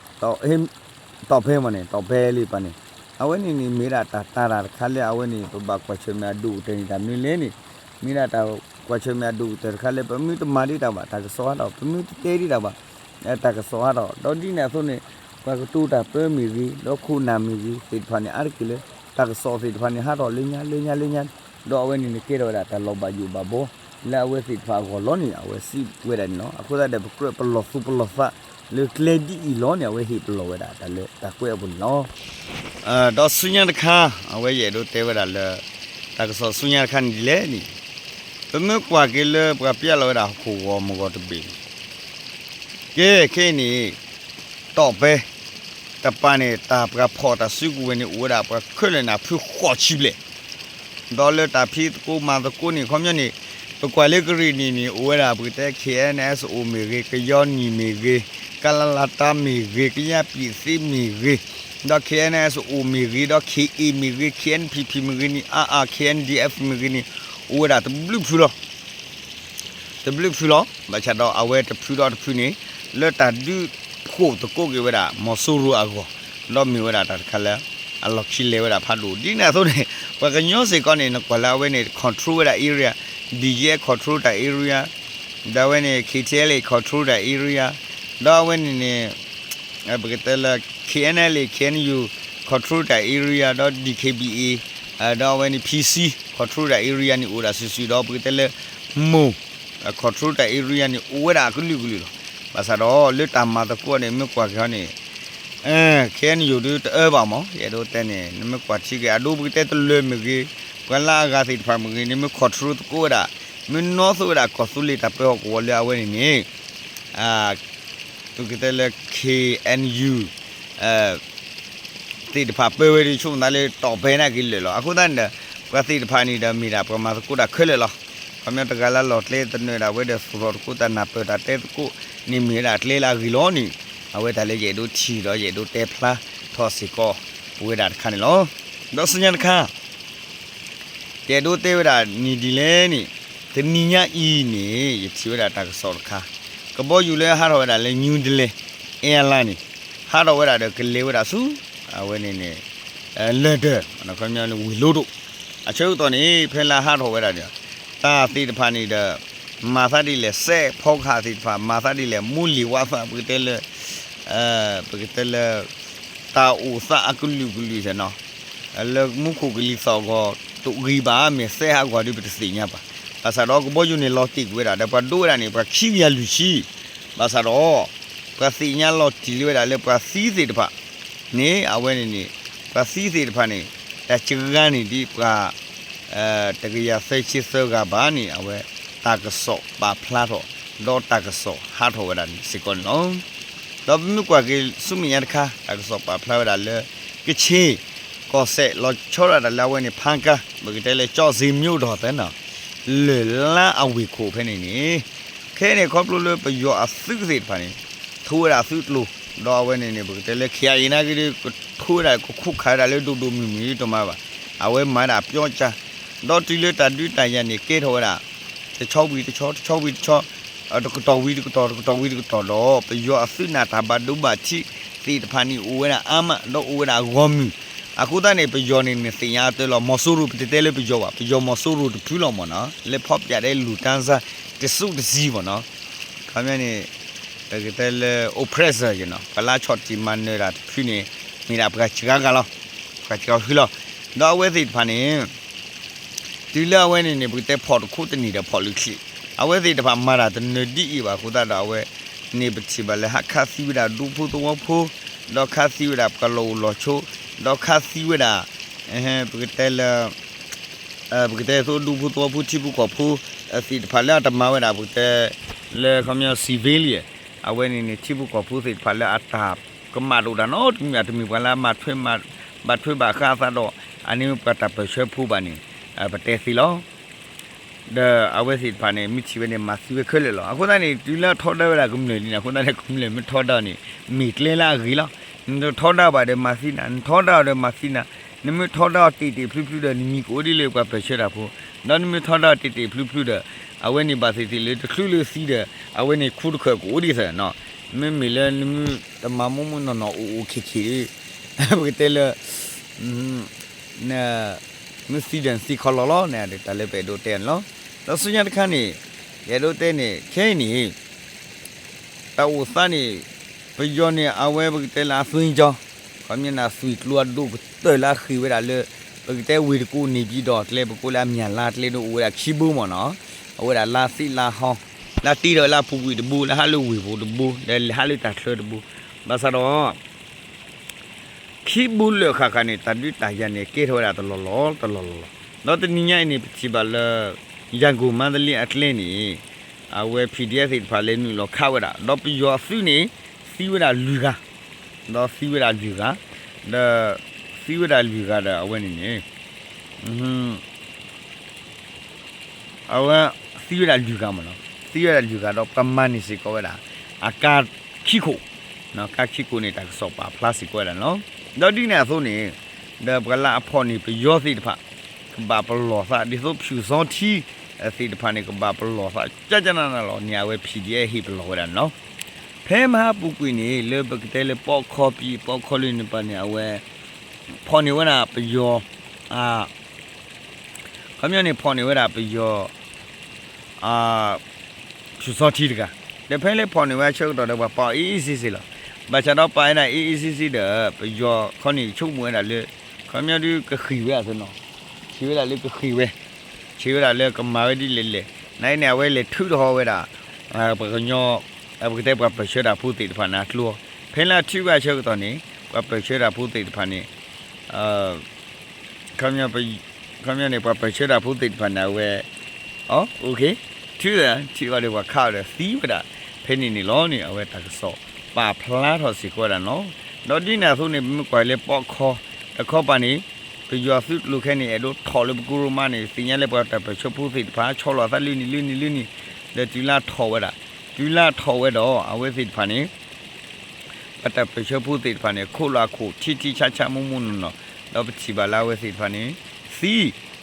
ပၤန့ၣ် တီၢ်ပဲမးန့ၣ် တီၢ်ပဲလၢပၤန့ၣ် အဝဲန့ၣ်န့ၣ် မ့ၢ်ဒၣ်တၢ်တာ်တၢ်တခါလၢအဝဲန့ၣ် ပဘၣ်ကွၢ်ဆၢၣ်မဲာ်အဒိၣ်ကတၢၢ်န့ၣ် တၢ်မနုၤလဲၣ်န့ၣ် မ့ၢ်ဒၣ်တၢ် ကွၢ်ဆၢၣ်မဲာ်အဒိၣ်ကတၢၢ်တခါလၢ ပမ့ၢ်တမၤဒံးတၢ်ဘၣ် တၢ်ကစီၣ်ဟးထီၣ်, ပမ့ၢ်တတဲဒံးတၢ်ဘၣ် တၢ်ကစီၣ်ဟးထီၣ်, ဒီးဒ်န့ၣ်အသိးန့ၣ် ပှၤကတိၤတၢ်ပၢမ့ၢ်ဂ့ၤ ဒီးခိၣ်နၢ်မ့ၢ်ဂ့ၤသ့ၣ်တဖၣ်န့ၣ် အါတက့ၢ်လၢ တၢ်ကစီၣ်သ့ၣ်တဖၣ်န့ၣ် ဟးထီၣ်လၢညါလၢညါလၢညါ, ဒီးအဝဲန့ၣ်န့ၣ်ကဲထီၣ်ဝဲဒၣ်တၢ်လီၤဘၣ်ယိၣ်ဘၣ်ဘီ လၢအဝဲသ့ၣ်တဖၣ်အဂီၢ်လီၤန့ၣ် အဝဲစံးဝဲဒၣ်န့ၣ်လီၤ. အဃိသတးဒီး ပကြၢးပလီၢ်သူၣ်ပလီၢ်သး လၢကျဲဒ်အံၤလီၤန့ၣ် အဝဲဟ့ၣ်ပလီၢ်ဝဲဒၣ်တၢ်လၢတၢ်ကွဲးအပူၤန့ၣ်လီၤ. ဒီးဆူညါတခါ အဝဲယအဲၣ်ဒိးတဲဝဲဒၣ်လၢ တၢ်ကစီၣ်ဆူညါတခါန့ၣ်ဒ်လဲၣ်န့ၣ်, ပမ့ၢ်ကွၢ်က့ၤလၢပှၤပျဲလီၤဝဲဒၣ်ဟီၣ်ခိၣ်ဂီၤမုၢ်ဂီၤတဘ့ၣ်န့ၣ် ကဲခဲအံၤန့ၣ် တီၣ်ပဲ တပၤန့ၣ် တၢ်ပှၤဖီၣ်တၢ်စုကဝဲၤန့ၣ် အိၣ်ဝဲဒၣ်ပှၤခဲလၢာ်န့ၣ် ဖုဃိးဆံဘျဲၣ်, ဒီးလၢတၢ်ဖံးသကိးမၤသကိးန့ၣ် ခီပညီန့ၣ် ပကွၢ်လၢကရ့ၣ်နံၣ်န့ၣ် အိၣ်ဝဲဒၣ်ပကတဲ ခ့ၣ်အဲၣ်အဲၣ်အိၣ်မ့ၢ်ဂ့ၤ, ကညီနံၣ်မ့ၢ်ဂ့ၤ, ကလလတၢ်မ့ၢ်ဂ့ၤ, ကယၢ်ပံၣ်သ့မ့ၢ်ဂ့ၤ, ဒီး ခ့ၣ်အဲၣ်အဲၣ်အိၣ်မ့ၢ်ဂ့ၤ, ဒီး ခ့ၣ်အ့ၣ်မ့ၢ်ဂ့ၤ, ခ့ၣ်အဲၣ်ပံၣ်ပံၣ်မ့ၢ်ဂ့ၤန့ၣ်, အါအါ ခ့ၣ်အဲၣ်ဒံၣ်အ့ၣ်မ့ၢ်ဂ့ၤန့ၣ် အိၣ်ဝဲဒၣ်တဘျုးဖုလီၤ. တဘျုးဖုလီၤ. ဘၣ်ဆၣ်ဒီးအဝဲတဖုဒီးတဖုန့ၣ် လၢတၢ်ဒုးဖှိၣ်သကိးက့ၤဝဲဒၣ် မီၤစိရိၤအဂီၢ်, ဒီးမ့ၢ်ဝဲဒၣ်တၢ်တခါလၢ အလီၢ်ခံလဲၤဝဲဒၣ်ဖးဒိၣ် ဒ်န့ၣ်အသိးန့ၣ် ပှၤကညီစ့ၢ်ကီးန့ၣ် နကွၢ်လၢအဝဲန့ၣ် control ဝဲဒၣ် area, BGF control တၢ် area, ဒီးအဝဲန့ၣ် ခ့ၣ်ထံၣ်အဲၣ်လ့ၣ် control တၢ် area, ဒီးအဝဲန့ၣ်န့ၣ် ပကတဲလၢ ခ့ၣ်အဲၣ်အဲၣ်လ့ၣ် ခ့ၣ်အဲၣ်ယူၣ် control တၢ် area, ဒီး ဒံၣ်ခ့ၣ်ဘံၣ်အ့ၣ်, ဒီးအဝဲန့ၣ် ဖံဆံ control တၢ် area န့ၣ် အိၣ်ဒၣ်စုာ်စုာ်ဒီး ပကတဲလၢ မိၢ် control တၢ် area န့ၣ် အိၣ်ဝဲဒၣ်အကလုာ်ကလုာ်လီၤ. ဘၣ်ဆၣ်ဒီး လၢတၢ်မၤသကိးန့ၣ် မ့ၢ်ကွၢ်က့ၤဟီန့ၣ် ခ့ၣ်အဲၣ်ယူၣ်ဒုတအၢဘၣ်မး ယအဲၣ်ဒိးတဲန့ၣ် နမ့ၢ်ကွၢ်ထံက့ၤ အဒိပကတဲတလၢၤမ့ၢ်ဂ့ၤ, ပှၤလၢအဂၤသ့ၣ်တဖၣ်မ့ၢ်ဂ့ၤန့ၣ် မ့ၢ် control သကိးဝဲဒၣ်, မ့ၢ်နီၣ်သိးဝဲဒၣ်ကီၢ်သူလ့ၤတၢ်ပၢဟီၣ်ကဝီၤလၢအဝဲန့ၣ်န့ၣ် ပကတဲလၢ ခ့ၣ်အဲၣ်ယူၣ် သ့ၣ်တဖၣ်ပၢဝဲဒီး ဆိကမိၣ်သးလၢတီၣ်ပဲနာ်က့ၤလၢာ်လီၤ. အဃိသတးန့ၣ်ဒီး ပှၤသ့ၣ်တဖၣ်န့ၣ်ဒီး မ့ၢ်ဒၣ်ပှၤမၤသကိးတၢ်ခဲလၢာ်လီၤ. ခီပညီတဂၤလၢလီၢ်ကျဲသနၢၣ်ဒၣ်ဝဲဒီး သူၣ်ထီၣ်သကိးတၢ်နၢ်ပၢၢ်တၢ်တဲသကိးန့ၣ် မ့ၢ်ဝဲဒၣ်ကျဲလၢအဂ့ၤလီၤန့ၣ် အဝဲတၢ်လၢယအဲၣ်ဒိးထံၣ်ဒီး ယအဲၣ်ဒိးတဲဖျါထီၣ်စ့ၢ်ကီး ပဝဲဒၣ်တခါန့ၣ်လီၤ. ဒီးဆူညါတခါ ယအဲၣ်ဒိးတဲဝဲဒၣ်န့ၣ်ဒ်လဲၣ်န့ၣ်, တနံၤညါအံၤန့ၣ် ယထံၣ်ဝဲဒၣ်တၢ်ကစီၣ်တခါ, ကဘီယူၤလၢဟးထီၣ်ဝဲဒၣ်လၢ New Delhi Airline န့ၣ် ဟးထီၣ်ဝဲဒၣ်ဒီးကလဲၤဝဲဒၣ်ဆူ အဝဲန့ၣ်န့ၣ် London ဝ့ၢ်လိဒိၣ်, အဆၢကတီၢ်န့ၣ် ဖဲလၢဟးထီၣ်ဝဲဒၣ်န့ၣ် တၢ်သ့ၣ်တဖၣ်န့ၣ်ဒီး မၤသးဒ်လဲၣ် စဲးဖီကဟၣ်သ့ၣ်တဖၣ် မၤသးဒ်လဲၣ် မူလံၤဝးသး ပကတဲလၢ ပကတဲလၢ တၢ်အိၣ်သးအကလုာ်ကလုာ်နီၤ, လၢမူခိၣ်ကလံၤသီၣ်အဂီၢ် တအိၣ်ဂံၢ်ဘၣ် မ့ၢ်စဲးဟးဂီၤဒီးပတသ့ၣ်ညါဘၣ်. ဘၣ်ဆၣ်ဒီးကဘီယူၤန့ၣ်လီၤတံၢ်ကွံာ်ဝဲဒၣ် ဒီးပှၤဒိးဝဲဒၣ်န့ၣ် ပှၤခံကယၤလွံၢ်ဆံ, ဘၣ်ဆၣ်ဒီး ပှၤသ့ၣ်ညါလီၤတံၢ်လံဝဲဒၣ်လၢပှၤသံသ့ၣ်တဖၣ်န့ၣ် အဝဲန့ၣ်န့ၣ် ပှၤသံသ့ၣ်တဖၣ်န့ၣ် တၢ်စှၤဂၤန့ၣ်ဒ်ပှၤ တကယၤသၢဆံသၢဂၤဘၣ်န့ၣ် အဝဲတၢ်ကစီၣ်ပာ်ဖျါထီၣ် ဒီးတၢ်ကစီၣ်ဟးထီၣ်ဝဲဒၣ်န့ၣ်စ့ၢ်ကီးန့ၣ်လီၤ. ဒီးပမ့ၢ်ကွၢ်က့ၤဆူမဲာ်ညါတခါ တၢ်ကစီၣ်ပာ်ဖျါဝဲဒၣ်လၢ ကခ့ၣ် ကီၢ်စဲၣ် လီၤဆီဒၣ်တၢ်လၢအဝဲန့ၣ် ဖါကါ ပကတဲလၢ ကၠီၣ်စ့ၤမၠိဒီးသဲနီၤ လၢၢ်လါအဝ့ၢ်ခိၣ်ဖဲန့ၣ်န့ၣ် ခဲအံၤန့ၣ် ခီဖျိလၢပယီၤအသုးသ့ၣ်တဖၣ်န့ၣ် ထိဝဲဒၣ်သုးကျိၤ ဒီးအဝဲန့ၣ်န့ၣ် ပကတဲလၢ ခ့ၣ်အံၤနာ်က့ဒီး ကထိဝဲဒၣ်ကခူၣ်ခးဝဲဒၣ်လၢဒိၣ်ဒိၣ်မုၢ်မုၢ်တမၤဘၣ်. အဝဲမၤဒၣ်ပျီကါ ဒီးတုၤလၢတၢ်ဒုးတၢ်ယၤန့ၣ် ကဲထီၣ်ဝဲဒၣ် တဆီဝံၤတဆီ တဆီဝံၤတဆီ တကတီၢ်ဝံၤတကတီၢ် တကတီၢ်ဝံၤတကတီၢ်ဒီး ပယီၤအသုးနၢ်တၢ်ဘၣ်ဒိဘၣ်ထံးသ့ၣ်တဖၣ်န့ၣ် အိၣ်ဝဲဒၣ်အါမး ဒီးအိၣ်ဝဲဒၣ်ဂီၢ်မုၢ်. အဃိသတးန့ၣ် ပယီၤန့ၣ် နသ့ၣ်ညါအတၢ်လီၤ မီၤစိရိၤ ပတတဲလၢပယီၤဘၣ် ပယီၤမီၤစိရိၤတဖုလီၤမ့ၢ်နီၤ လၢဖီပၠးဒဲးလူၢ်တၢ်စၢ် တစူးတစံးမ့ၢ်နီၤ ခီပညီန့ၣ် ပကတဲလၢ oppressor နီၤ ပှၤလၢဆီၣ်တံၢ်မၤနၢၤတၢ်တဖုန့ၣ် မ့ၢ်ဒၣ်ပှၤစှၤဂၤလီၤ ပှၤစှၤဃုလီၤ. ဒီးအဝဲသ့ၣ်တဖၣ်န့ၣ် တုၤလၢအဝဲန့ၣ်န့ၣ် ပကတဲဖီၣ်တခူတနံၣ်ဒီးဖီၣ်လၢချံ အဝဲသ့ၣ်တဖၣ်မၤတၢ်တနၢၤဒ်အံၤဘၣ်အဃိသတးဒီး အဝဲန့ၣ်ပထံၣ်ဘၣ်လၢဟးခးသံဝဲဒၣ်ဒူဖိသဝီဖိ ဒီးခးသံဝဲဒၣ်ပှၤလီၢ်အိၣ်လီၢ်ဆိး ဒီးခးသံဝဲဒၣ် ပကတဲလၢ ပကတဲသိးဒူဖိသဝီဖိထံဖိကီၢ်ဖိ သ့ၣ်တဖၣ်လၢအတမၤဝဲဒၣ် ပကတဲလၢခီပညီ civilian အဝဲန့ၣ်န့ၣ် ထံဖိကီၢ်ဖိသ့ၣ်တဖၣ်လၢအတၢ်ကမၣ်တအိၣ်တၢ်နီတမံၤ အတမ့ၢ်ပှၤလၢအမၤထွဲ ဘၣ်ထွဲဘၣ်ဃးအသးဒီး အန့ၣ်မ့ၢ်ပှၤတၢ်ပၢၢ်ဆၢဖိဘၣ်န့ၣ် ပတဲသ့လီၤ. ဒီးအဝဲသ့ၣ်တဖၣ်န့ၣ် မ့ၢ်ထံၣ်ဝဲန့ၣ် မၤသံဝဲခဲလၢာ်လီၤ. အဃိသတးန့ၣ် တုၤလၢထီဒါဝဲဒၣ်ကမျၢၢ်လံန့ၣ် အဃိသတးန့ၣ် ကမျၢၢ်မ့ၢ်ထီဒါန့ၣ် မ့ၢ်ကျဲလၢအဂ့ၤလီၤ. နတထီဒါဘၣ်ဒီးမၤသံနၤ နထီဒါအီၤဒီးမၤသံနၤ နမ့ၢ်ထီဒါအီၤတ့ၢ်တ့ၢ်ဖျုးဖျုးဒီး နမံၤကအိၣ်ဒ်လၢပှၤပၢၢ်ဆၢတၢ်ဖိ ဒီးနမ့ၢ်ထီဒါအီၤတ့ၢ်တ့ၢ်ဖျုးဖျုးဒီး အဝဲန့ၣ်ဘၣ်သ့ၣ်သ့ၣ်လၢတချုးလၢသံဒီး အဝဲန့ၣ်ခိတခၢၣ်ကအိၣ်ဒ်သိးနီၤ မ့မ့ၢ်လၢနမ့ၢ်တမၤမူမူနီၢ်နီၢ်အိၣ်အိၣ်ခ့ၣ်ခ့ၣ် ပကတဲလၢ မ့ၢ်သံဒီးနသံခီလီၤလီၤန့ၣ် တၢ်လၢပအဲၣ်ဒိးတဲန့ၣ်လီၤ. ဒီးဆူညါတခါန့ၣ် ယအဲၣ်ဒိးတဲန့ၣ် ခဲအံၤန့ၣ် တၢ်အိၣ်သးန့ၣ် ပယီၤန့ၣ် အဝဲပကတဲလၢအသွံၣ်ကၠီ ခီပညီန့ၣ် အသွံၣ်ကျိၤအဒိၣ်ကတၢၢ်လၢအဃ့ၢ်ဝဲဒၣ်လၢ ပကတဲဝ့ၢ်တကူၣ်န့ၣ် ပၠံဒီးကျဲ ပကိးလၢအမၠၣ်လါကျဲဒိၣ် အိၣ်ဝဲဒၣ်ခံဘိမ့ၢ်နီၤ, အဝဲဒၣ်လါသ့ၣ်လါဟီ လၢတ့ထီၣ်ဝဲလၢအပူၤကွံာ်တဘိ လၢဟးလၢဝ့ၢ်ပူၤတဘိ ဒီးဟးလၢတၢ်ချၢတဘိ, ဘၣ်ဆၣ်ဒီး ခံဘိလၢာ်ဃၣ်ဃၣ်န့ၣ် တၢ်ဒုးတၢ်ယၤန့ၣ် ကဲထီၣ်ဝဲဒၣ်တလီၢ်လီၢ်တလီၢ်လီၢ်လီၢ်, ဒီးတနံၤညါအံၤန့ၣ် ပထံၣ်ဘၣ်လၢ ရန်ကုန်မန္တလေးအကျဲန့ၣ် အဝဲ PDF သ့ၣ်တဖၣ်လဲၤနုာ်လီၤခးဝဲဒၣ် ဒီးပယီၤအသုးန့ၣ် သံဝဲဒၣ်လွံၢ်ဂၤ, ဒီးသံဝဲဒၣ်လွံၢ်ဂၤ, ဒီး သံဝဲဒၣ်လွံၢ်ဂၤဒီးအဝဲန့ၣ်န့ၣ် အဝဲ သံဝဲဒၣ်လွံၢ်ဂၤမ့ၢ်နီၤ, သံဝဲဒၣ်လွံၢ်ဂၤဒီးပှၤမၤန့ၢ်စ့ၢ်ကီးဝဲဒၣ် အကါခံခိၣ်, ကါခံခိၣ်န့ၣ် တၢ်ကစီၣ်ပာ်ဖျါစ့ၢ်ကီးဝဲဒၣ်န့ၣ်လီၤ. ဒီးဒ်န့ၣ်အသိးန့ၣ် ဒီးပှၤလၢအဖီၣ်န့ၢ်ပယီၤသ့ၣ်တဖၣ် ကဘၣ်ပလီၢ်သး ဒ်သိးဖၠူၣ်စီထံ သ့ၣ်တဖၣ်န့ၣ် ကဘၣ်ပလီၢ်သး ကကနနလီၤန့ၣ် အဝဲ PDF ဟ့ၣ်ပလီၢ်ဝဲဒၣ်န့ၣ်လီၤ. ဖဲမဟါပူၤကွံာ်န့ၣ် လၢပကတဲလၢပီၣ်ခီပံၤ ပီၣ်ခီလၢန့ၣ်ပၤန့ၣ် အဝဲ ဖီၣ်န့ၢ်ဝဲဒၣ်ပယီၤ ခီပညီန့ၣ် ဖီၣ်န့ၢ်ဝဲဒၣ်ပယီၤ ဖၠူၣ်စီထံတဂၤ, ဒီးဖဲလၢဖီၣ်န့ၢ်ဝဲအဆၢကတီၢ်ဒီး ပှၤပာ်အီၤအ့အ့စ့စ့လီၤ. ဘၣ်ဆၣ်ဒီးပာ်ဝဲဒၣ်အ့အ့စ့စ့ဒီး ပယီၤခီန့ၣ် ဆိကမိၣ်ဝဲဒၣ်လၢ ခီပညီဒုးကဃ့ၢ်ဝဲအသိးနီၤ, ဆံးဝဲဒၣ်လၢကဃ့ၢ်ဝဲ, ဆံးဝဲဒၣ်လၢကမၤဝဲဒ်လဲၣ်လဲၣ်, နာ်အံၤန့ၣ် အဝဲလဲၤထုးထီၣ်ဝဲဒၣ် ပှၤကညီ ပကတဲပှၤပၢၢ်ဆၢတၢ်ဖိသ့ၣ်တဖၣ်န့ၣ် အကျိ ဖဲလၢအထုးဝဲအဆၢကတီၢ်န့ၣ် ပှၤပၢၢ်ဆၢတၢ်ဖိသ့ၣ်တဖၣ်န့ၣ် ခီပညီန့ၣ် ပှၤပၢၢ်ဆၢတၢ်ဖိသ့ၣ်တဖၣ်န့ၣ် အဝဲ အ ထုးဒီး ထုးအီၤဒီးပှၤခးအီၤဒီးသံဝဲဒၣ် ဖဲန့ၣ်န့ၣ်လီၤန့ၣ် အဝဲတၢ်ကစီၣ်ပာ်ဖျါထီၣ်စ့ၢ်ကီးဝဲဒၣ်န့ၣ်လီၤ. ဒီးဒ်န့ၣ်အသိးန့ၣ် ပမ့ၢ်ကွၢ်လၢပီၣ်ခီ တခီပၤန့ၣ် ပယီၤသုးကျိၤခဲန့ၣ် အဲၣ်ဒိးထီၣ်လၢပကိရိမါန့ၣ် သ့ၣ်ညါလၢပှၤတၢ်ပၢၢ်ဆၢဖိသ့ၣ်တဖၣ် ဆီလီၤအသးလၢန့ၣ်လၢန့ၣ်လၢန့ၣ်, ဒီးတုၤလၢထီၣ်ဝဲဒၣ်, တုၤလၢထီၣ်ဝဲဒီး အဝဲသ့ၣ်တဖၣ်န့ၣ် ပှၤတၢ်ပၢၢ်ဆၢဖိသ့ၣ်တဖၣ်န့ၣ် ခိၣ်လီၤအခိၣ်ထံထံဆးဆးမူမူနီၢ်နီၢ်, ဒီးပထံၣ်ဘၣ်လၢအဝဲသ့ၣ်တဖၣ်န့ၣ် သံ,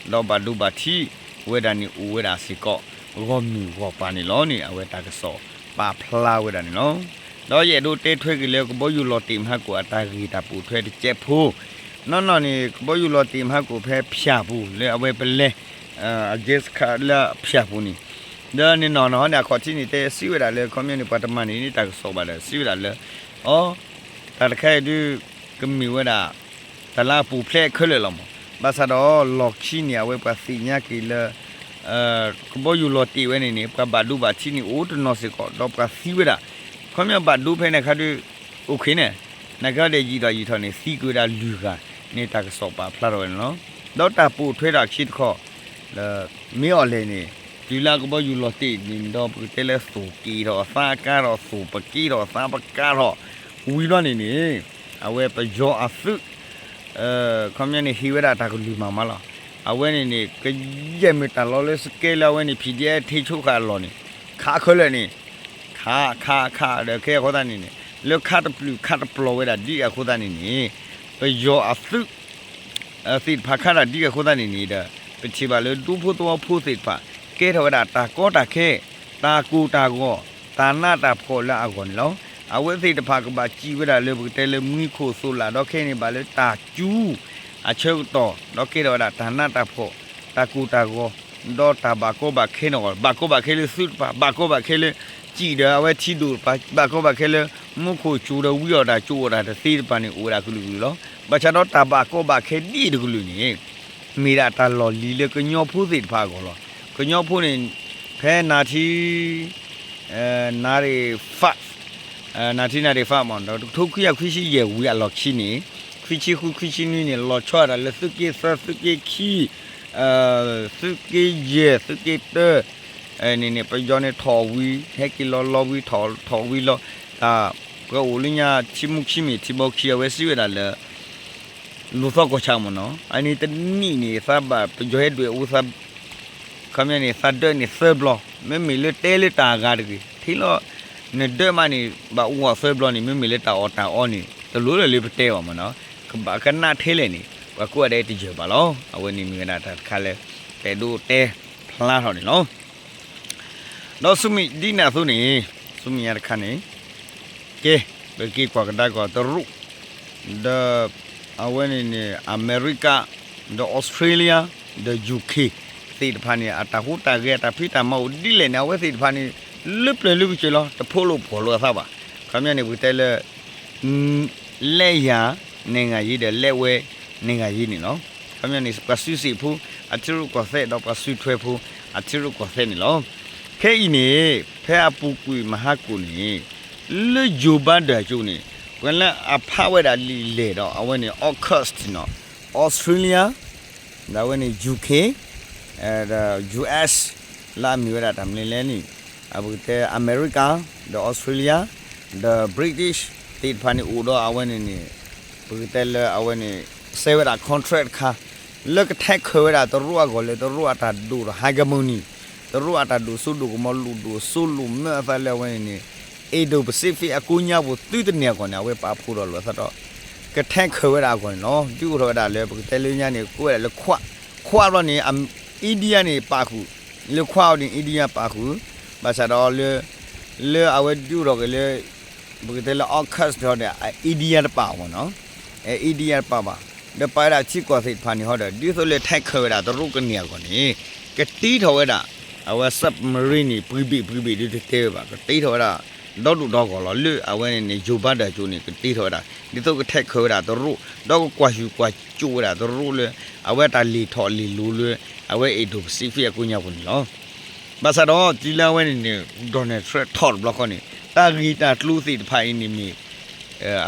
ဒီးဘၣ်ဒိဘၣ်ထံးဝဲဒၣ်န့ၣ် အိၣ်ဝဲဒၣ်စ့ၢ်ကီး ဂီၢ်မုၢ်ဂီၢ်ပၤန့ၣ်လီၤန့ၣ် အဝဲတၢ်ကစီၣ်ပာ်ဖျါဝဲဒၣ်န့ၣ်လီၤ. ဒီးယအဲၣ်ဒိးတဲထွဲက့ၤလၢကဘီယူၤလီၤတ့ၢ်မဟါကိၣ်အတၢ်ဂ့ၢ်တၢ်ပိာ်ထွဲတစဲးဖိ, နီၢ်နီၢ်န့ၣ် ကဘီယူၤလီၤတ့ၢ်မဟါကိၣ်ဖဲဖၠၣ်ပူၤ လၢအဝဲပလဲ အ guest ခးလၢဖၠၣ်ပူၤန့ၣ်, ဒီးန့ၣ်နီၢ်နီၢ်ဟီန့ၣ် အခီၣ်ထံးန့ၣ် တဲစံးဝဲဒၣ်လၢ ခီပညီန့ၣ် ပှၤတမၤန့ၢ်န့ၢ်တၢ်ကစီၣ်ဘၣ်ဒီး စံးဝဲဒၣ်လၢ အ တၢ်တခါအံၤဒုး ကမ့ၢ်ဝဲဒၣ် တၢ်လၢအပူၤဖျဲးခဲလၢာ်လီၤမး, ဘၣ်ဆၣ်ဒီးလီၢ်ခံန့ၣ် အဝဲပှၤသ့ၣ်ညါက့ၤလၢ ကဘီယူၤလီၤတ့ၢ်ဝဲန့ၣ်န့ၣ် ပှၤဘၣ်ဒိဘၣ်ထံးန့ၣ် အိၣ်တနီၤစ့ၢ်ကီး ဒီးပှၤသံဝဲဒၣ်, ခီပညီဘၣ်ဒိဖဲန့ၣ်အခါဒုး အိၣ်ခ့န့ၣ်, နာ်က့ဒီးယံာ်ထီၣ်ယံာ်ထီၣ်န့ၣ် သံကွံာ်ဝဲဒၣ်လွံၢ်ဂၤန့ၣ် တၢ်ကစီၣ်ပာ်ဖျါထီၣ်ဝဲန့ၣ်လီၤ. ဒီးတၢ်ပိာ်ထွဲထီၣ်ခံတခီ လၢ မ့ၢ်အီၤလဲၣ်န့ၣ် တုၤလၢကဘီယူၤလီၤတ့ၢ်န့ၣ်ဒီး ပကတဲလၢသိၣ်က့ၤထီၣ်အသးကါထီၣ် သိၣ်ပက့ၤထီၣ်အသးပကါထီၣ် ဝံၤဘျီန့ၣ်န့ၣ် အဝဲပယီၤအသုး ခီပညီန့ၣ် ဟ့ၣ်ဝဲဒၣ်တၢ်ကလုၢ်မၤမးလီၤ. အဝဲန့ၣ်န့ၣ် ကယဲၢ်မ့ၢ်တၢ်လီၤလၢစကဲလၢအဝဲန့ၣ် PDF ထ့ဆိဃာ်အလီၢ်န့ၣ် ခးခဲလၢာ်န့ၣ် ခးခးခးဒီးခဲအံၤအဃိသတးန့ၣ်န့ၣ် လၢခးတပျုာ်ခးတပျီၤဝဲဒၣ်ဒ်အဃိသတးန့ၣ်န့ၣ် ပယီၤအသုး သ့ၣ်တဖၣ်ခးတၢ်ဒ်အဃိသတးန့ၣ်န့ၣ်ဒီး ပထံၣ်ဘၣ်လၢဒူဖိသဝီဖိသ့ၣ်တဖၣ် ကဲထီၣ်ဝဲဒၣ်တၢ်ကီတၢ်ခဲ တၢ်ကိၢ်တၢ်ဂီၤ တၢ်နးတၢ်ဖှီၣ်လၢအဂီၢ်န့ၣ်လီၤ. အဝဲသ့ၣ်တဖၣ်ကဘၣ်စံးဝဲဒၣ်လၢပကတဲလၢမံခိၣ်သိးလးဒီးခဲအံၤန့ၣ် ဘၣ်လၢတၢ်စူၤ အဆၢကတီၢ် ဒီးကဲထီၣ်ဝဲဒၣ်တၢ်နးတၢ်ဖှီၣ် တၢ်ကိၢ်တၢ်ဂီၤ ဒီးတၢ်ဘၣ်ကီဘၣ်ခဲန့ၣ်အဂီၢ် ဘၣ်ကီဘၣ်ခဲလၢသုးတဖၣ် ဘၣ်ကီဘၣ်ခဲလၢ စံးဒီးအဝဲထံဒိၣ်တဖၣ် ဘၣ်ကီဘၣ်ခဲလၢ မူခိၣ်စူၤဒီးဝံအီၣ်တၢ်စူၤအီၣ်တၢ်တသ့တဖၣ်န့ၣ် အိၣ်ဝဲဒၣ်ကလုာ်ကလုာ်လီၤ. ဘၣ်ဆၣ်ဒီးတၢ်ဘၣ်ကီဘၣ်ခဲဒ်တကလုာ်န့ၣ် မ့ၢ်ဒၣ်တၢ်လီၢ်လံၤလၢကညီဖိသ့ၣ်တဖၣ်အဂီၢ်လီၤ. ကညီဖိန့ၣ် ဖဲနၣ်ထံ နၣ်ရ့ၣ်ဖး နၣ်ထံနၣ်ရ့ၣ်ဖးမး ဒီးတကထိခွံကယၤခွံဆံယဲၢ်ဝံၤအလီၢ်ခံန့ၣ် ခွံဆံဃုခွံဆံနွံန့ၣ် လီၤဆီဒၣ်တၢ်လၢသုးက့သၢ သုးက့ခံ သုးက့ယဲၢ် သုးက့တၢ န့ၣ်န့ၣ် ပယီၤန့ၣ်ထီၣ်ဝံၤ ဟဲက့ၤလီၤလီၤဝံၤ ထီၣ်ထီၣ်ဝံၤလီၤ တၢ်ပှၤအိၣ်လၢညါ ထံမူခံမ့ၢ်ထံဘီခံ အဝဲစံးဝဲဒၣ်လၢ လူၤသီကီၢ်ဆၣ်မ့ၢ်နီၤ အန့ၣ်တနံၣ်န့ၣ် သးဘၣ်ပယီၤဟဲဒွဲၣ်အူသး ခီပညီန့ၣ် သးဒၢးန့ၣ်သၢဘျီ မ့မ့ၢ်လၢတဲလၢတၢ်အဂၤတဂ့ၤ ထဲလီၤ နဒၢးမးန့ၣ် ဘၣ်အူအီၤသၢဘျီန့ၣ် မ့မ့ၢ်လၢတၢ်အီၣ်တၢ်အီန့ၣ် တလိၣ်လၢၤလၢပတဲဘၣ်မ့ၢ်နီၤ ကဘၣ်ကနၣ်ထဲလဲၣ်န့ၣ် ပှၤကိးဂၤဒဲးတယၢၢ်ဘၣ်လီၤ အဝဲန့ၣ်မ့ၢ်ဝဲဒၣ်တၢ်တခါလၢ ပအဲၣ်ဒိးတဲဖျါထီၣ်န့ၣ်လီၤ. ဒီးဆူမဲာ်ဒ်န့ၣ်အသိးန့ၣ် ဆူမဲာ်ညါတခါန့ၣ် ကဲ ပက့ၤကွၢ်ကဒါက့ၤတရူး ဒီး အဝဲန့ၣ်န့ၣ် အမဲရကၤ ဒီး Australia ဒီး UK သ့ၣ်တဖၣ်န့ၣ် အတၢ်ဟူးတၢ်ဂဲၤ အတၢ်ဖံးတၢ်မၤအိၣ်ဒ်လဲၣ်န့ၣ် အဝဲသ့ၣ်တဖၣ်န့ၣ် လၢပျၢၤလၢပစၢၤလီၤ, တဖိးလိာ်ပှီၢ်လိာ်အသးဘၣ်. ခီပညီန့ၣ် ပကတဲလၢ လက်ရန်နိုင်ငံရေးဒီး လက်ဝဲနိုင်ငံရေးန့ၣ်လီၤ. ခီပညီန့ၣ် ပှၤစုစ့ၣ်ဖိ အထံရူၢ်ကီၢ်သဲး ဒီးပှၤစုထွဲဖိ အထံရူၢ်ကီၢ်သဲးန့ၣ်လီၤ. ခဲအံၤန့ၣ် ဖဲအပူၤကွံာ်မဟါကိၣ်န့ၣ် လၢ Joe Biden အကၠိန့ၣ် ပှၤလၢအဖးဝဲဒၣ်လံာ်လဲၢ်ဒီး အဝဲန့ၣ် AUKUS န့ၣ် Australia ဒီးအဝဲန့ၣ် UK ဒီး US လၢအမ့ၢ်ဝဲဒၣ်တၢ်မနုၤလဲၣ်န့ၣ် ပကတဲအမဲရကၤ ဒီး Australia ဒီး British သ့ၣ်တဖၣ်န့ၣ်အိၣ်ဒီးအဝဲန့ၣ်န့ၣ် ပကတဲလၢအဝဲန့ၣ် စဲဝဲဒၣ် contract တခါ လၢကထဲးခၢးဝဲဒၣ်တရူးအဂီၢ်လၢတရူးအတၢ်ဒိၣ်ဒီး hegemony တရူးအတၢ်ဒိၣ်စိဒိၣ်ကမီၤ လူၣ်ဒိၣ်စိလူၣ်မၢအသးလၢအဝဲန့ၣ်န့ၣ် Indo-Pacific အကိးညါပူၤသုတန့ၢ်အဂီၢ်န့ၣ် အဝဲပာ်ဖှိၣ်ထီၣ်လိာ်အသးဒီး ကထဲးခၢးဝဲဒၣ်အဂီၢ်န့ၣ်လီၤ. ဒုးအိၣ်ထီၣ်ဝဲဒၣ်လၢပကတဲလၢညါန့ၣ် ကိးဝဲဒၣ်လၢ Quad, Quad ဘျီန့ၣ် India န့ၣ်ပာ်ဃုာ်, လၢ Quad န့ၣ် India ပာ်ဃုာ်, ဘၣ်ဆၣ်ဒီးလၢ လၢအဝဲဒုးအိၣ်ထီၣ်က့ၤလၢ ပကတဲလၢ AUKUS ဒီး India တပာ်အဂီၢ်န့ၣ် India တပာ်ဘၣ်, ဒီးပာ်ဝဲဒၣ်ထံကီၢ်သ့ၣ်တဖၣ်န့ၣ်ဟီဒီး ဒ်သိးလၢထဲးခၢးဝဲဒၣ်တရူးကန့ၢ်အဂီၢ်န့ၣ် ကတ့ထီၣ်ဝဲဒၣ် အဝဲ submarine န့ၣ် ပှ့ၤဘ့ၣ်ပှ့ၤဘ့ၣ်ဒုးတတဲဝဲဘၣ်, ကတ့ထီၣ်ဝဲဒၣ် ဒီဒူၣ်ဒီဂီၢ်လီၤ. လၢအဝဲန့ၣ်န့ၣ် Joe Biden အကၠိန့ၣ် ကတ့ထီၣ်ဝဲဒၣ် ဒ်သိးကထဲးခၢးဝဲဒၣ်တရူး ဒီးကကွၢ်ဟုၣ်ကွၢ်စိာ်ဝဲဒၣ်တရူးလၢ အဝဲတၢ်လ့ၢ်ထီၣ်လ့ၢ်လီၤလၢ အဝဲ Indo-Pacific အကိးညါပူၤန့ၣ်လီၤ. ဘၣ်ဆၣ်ဒီးတုၤလၢအဝဲန့ၣ်န့ၣ် Donald Trump ထီၣ်တဘျီဃီန့ၣ် တၢ်ဂ့ၢ်တၢ်ကျိၤသ့ၣ်တဖၣ်အံၤန့ၣ်မ့ၢ်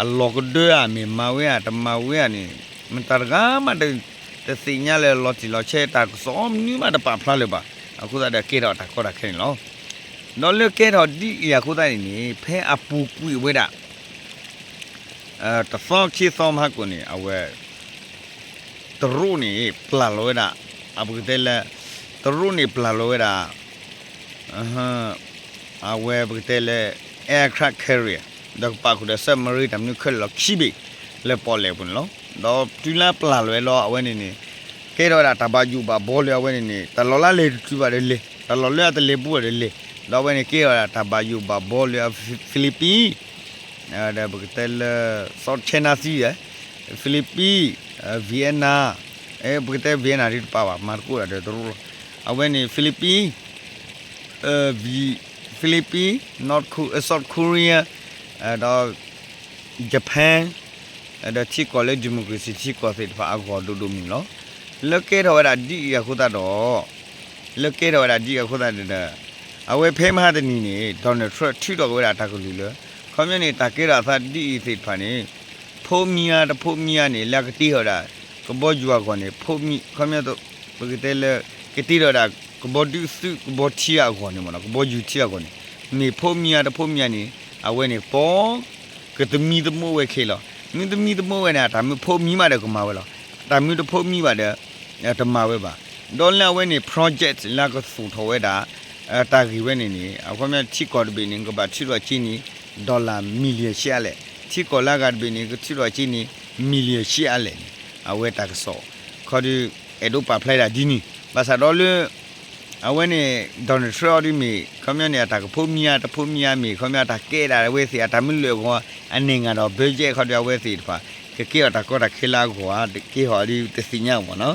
အလီၤကဒၢဧါ မ့ၢ်မၤဝဲဧါ တမၤဝဲဧါန့ၣ် မတၤတဂၤမး တသ့ၣ်ညါလၢလီၤတံၢ်လီၤဆဲး တၢ်ကစီၣ်မနုၤမးတပာ်ဖျါလၢၤဘၣ်. အဃိသတးဒီးကဲထီၣ်တၢ်ကီတၢ်ခဲန့ၣ်လီၤ. ဒီးလၢကဲထီၣ်ဒ်အံၤအဃိသတးန့ၣ်န့ၣ် ဖဲအပူၤကွံာ်ဝဲဒၣ် တသီခံသီမဟါကိၣ်န့ၣ် အဝဲ တရူးန့ၣ် ပျၢ်လီၤဝဲဒၣ် အပကတဲလၢ တရူးန့ၣ်ပျၢ်လီၤဝဲဒၣ် အဝဲပကတဲလၢ aircraft carrier ဒီးကပာ်ဃုာ်ဒီး submarine တၢ်မနုၤခဲလၢာ်လီၤခံဘ့ၣ် လၢပီၣ်လဲၣ်ပူၤန့ၣ်လီၤ. ဒီးတုၤလၢပျၢ်လီၤဝဲလီၤ အဝဲန့ၣ်န့ၣ် ကဲထီၣ်ဝဲဒၣ်တၢ်ဘၣ်ယိၣ်ဘၣ်ဘီလၢအဝဲန့ၣ်န့ၣ် တၢ်လီၤလၢအလဲၤတတုၤဘၣ်ဒီးလဲၤ တၢ်လီၤလၢအတလဲၤဘူးဘၣ်ဒီးလဲၤ ဒီးအဝဲန့ၣ်ကဲထီၣ်ဝဲဒၣ်တၢ်ဘၣ်ယိၣ်ဘၣ်ဘီလၢ Philippines ဒီးပကတဲလၢ South China Sea, Philippines, Vietnam, ပကတဲ Vietnam ဒ်တပာ်ဘၣ် မၤသကိးတၢ်ဒီးတရူးလီၤ. အဝဲန့ၣ် Philippines, Philippines, North Ko-, South Korea, ဒီး Japan, ဒီးထံကီၢ်လၢ democracy ထံကီၢ်သ့ၣ်တဖၣ်အဂီၢ်ဒိၣ်ဒိၣ်မုၢ်မုၢ်လီၤ. လၢကဲထီၣ်ဝဲဒၣ်ဒ်အံၤအဃိသတးဒီး လၢကဲထီၣ်ဝဲဒၣ်ဒ်အံၤအဃိသတးဒီး အဝဲဖဲမဟါတနံၤန့ၣ် Donald Trump ထုးထီၣ်က့ၤဝဲဒၣ်တၢ်ကလုၢ်လၢ ခီပညီန့ၣ် တၢ်ကဲထီၣ်အသးဒ်အံၤသ့ၣ်တဖၣ်န့ၣ် ဖိမံၤဧါတဖိမံၤဧါန့ၣ် လၢအကတ့ထီၣ်ဝဲဒၣ် ကဘီယူၤအဂီၢ်န့ၣ် ဖိမံၤ ခီပညီ ပကတဲလၢ ကတ့ထီၣ်ဝဲဒၣ် ကဘီဒုးသုးကဘီထံအဂီၢ်န့ၣ်မ့ၢ်နီၤ ကဘီယူၤထံအဂီၢ်န့ၣ် မ့ၢ်ဖိမံၤဧါတဖိမံၤဧါန့ၣ် အဝဲန့ၣ် ပ ကသမံသမိးဝဲခဲလီၤ. မ့ၢ်သမံသမိးဝဲန့ၣ် တၢ်မ့ၢ်ဖိမံၤမးဒီးကမၤဝဲလီၤ. တၢ်မ့ၢ်တဖိမံၤဘၣ်ဒီး တမၤဝဲဘၣ်. ဒီးလၢအဝဲန့ၣ် project လၢကသူၣ်ထီၣ်ဝဲဒၣ် တၢ်ဂ့ၢ်ဝဲန့ၣ်န့ၣ် အခီပညီထံကီၢ်တဘ့ၣ်န့ၣ် ကဘၣ်ထုးထီၣ်က့ၤန့ၣ် dollar million ရှဲအါလဲၣ်, ထံကီၢ်လၢအဂၤတဘ့ၣ်န့ၣ် ကထုးထီၣ်က့ၤန့ၣ် million ရှဲအါလဲၣ်န့ၣ် အဝဲတၢ်ကစီၣ် ခီဒီး အဲၣ်ဒိးပာ်ဖျါဒၣ်ဒ်န့ၣ် ဘၣ်ဆၣ်ဒီးလၢ အဝဲန့ၣ် Donald Trump အီၤဒ်မ့ၢ် ခီပညီန့ၣ် အတၢ်ကဖိမံၤဧါတဖိမံၤဧါမ့ၢ် ခီပညီအတၢ်ကဲဒၣ်အဝဲသ့ၣ် အတၢ်မ့ၢ်လၢာ်ဂီၤ အန့ၢ်ငါဒီး budget ခီဒီးအဝဲသ့ၣ်တဖၣ် ကကဲအီၤတၢ်ကီတၢ်ခဲလၢအဂီၢ်ဧါ တကဲအီၤဒ်တသ့ၣ်ညါမ့ၢ်နီၤ.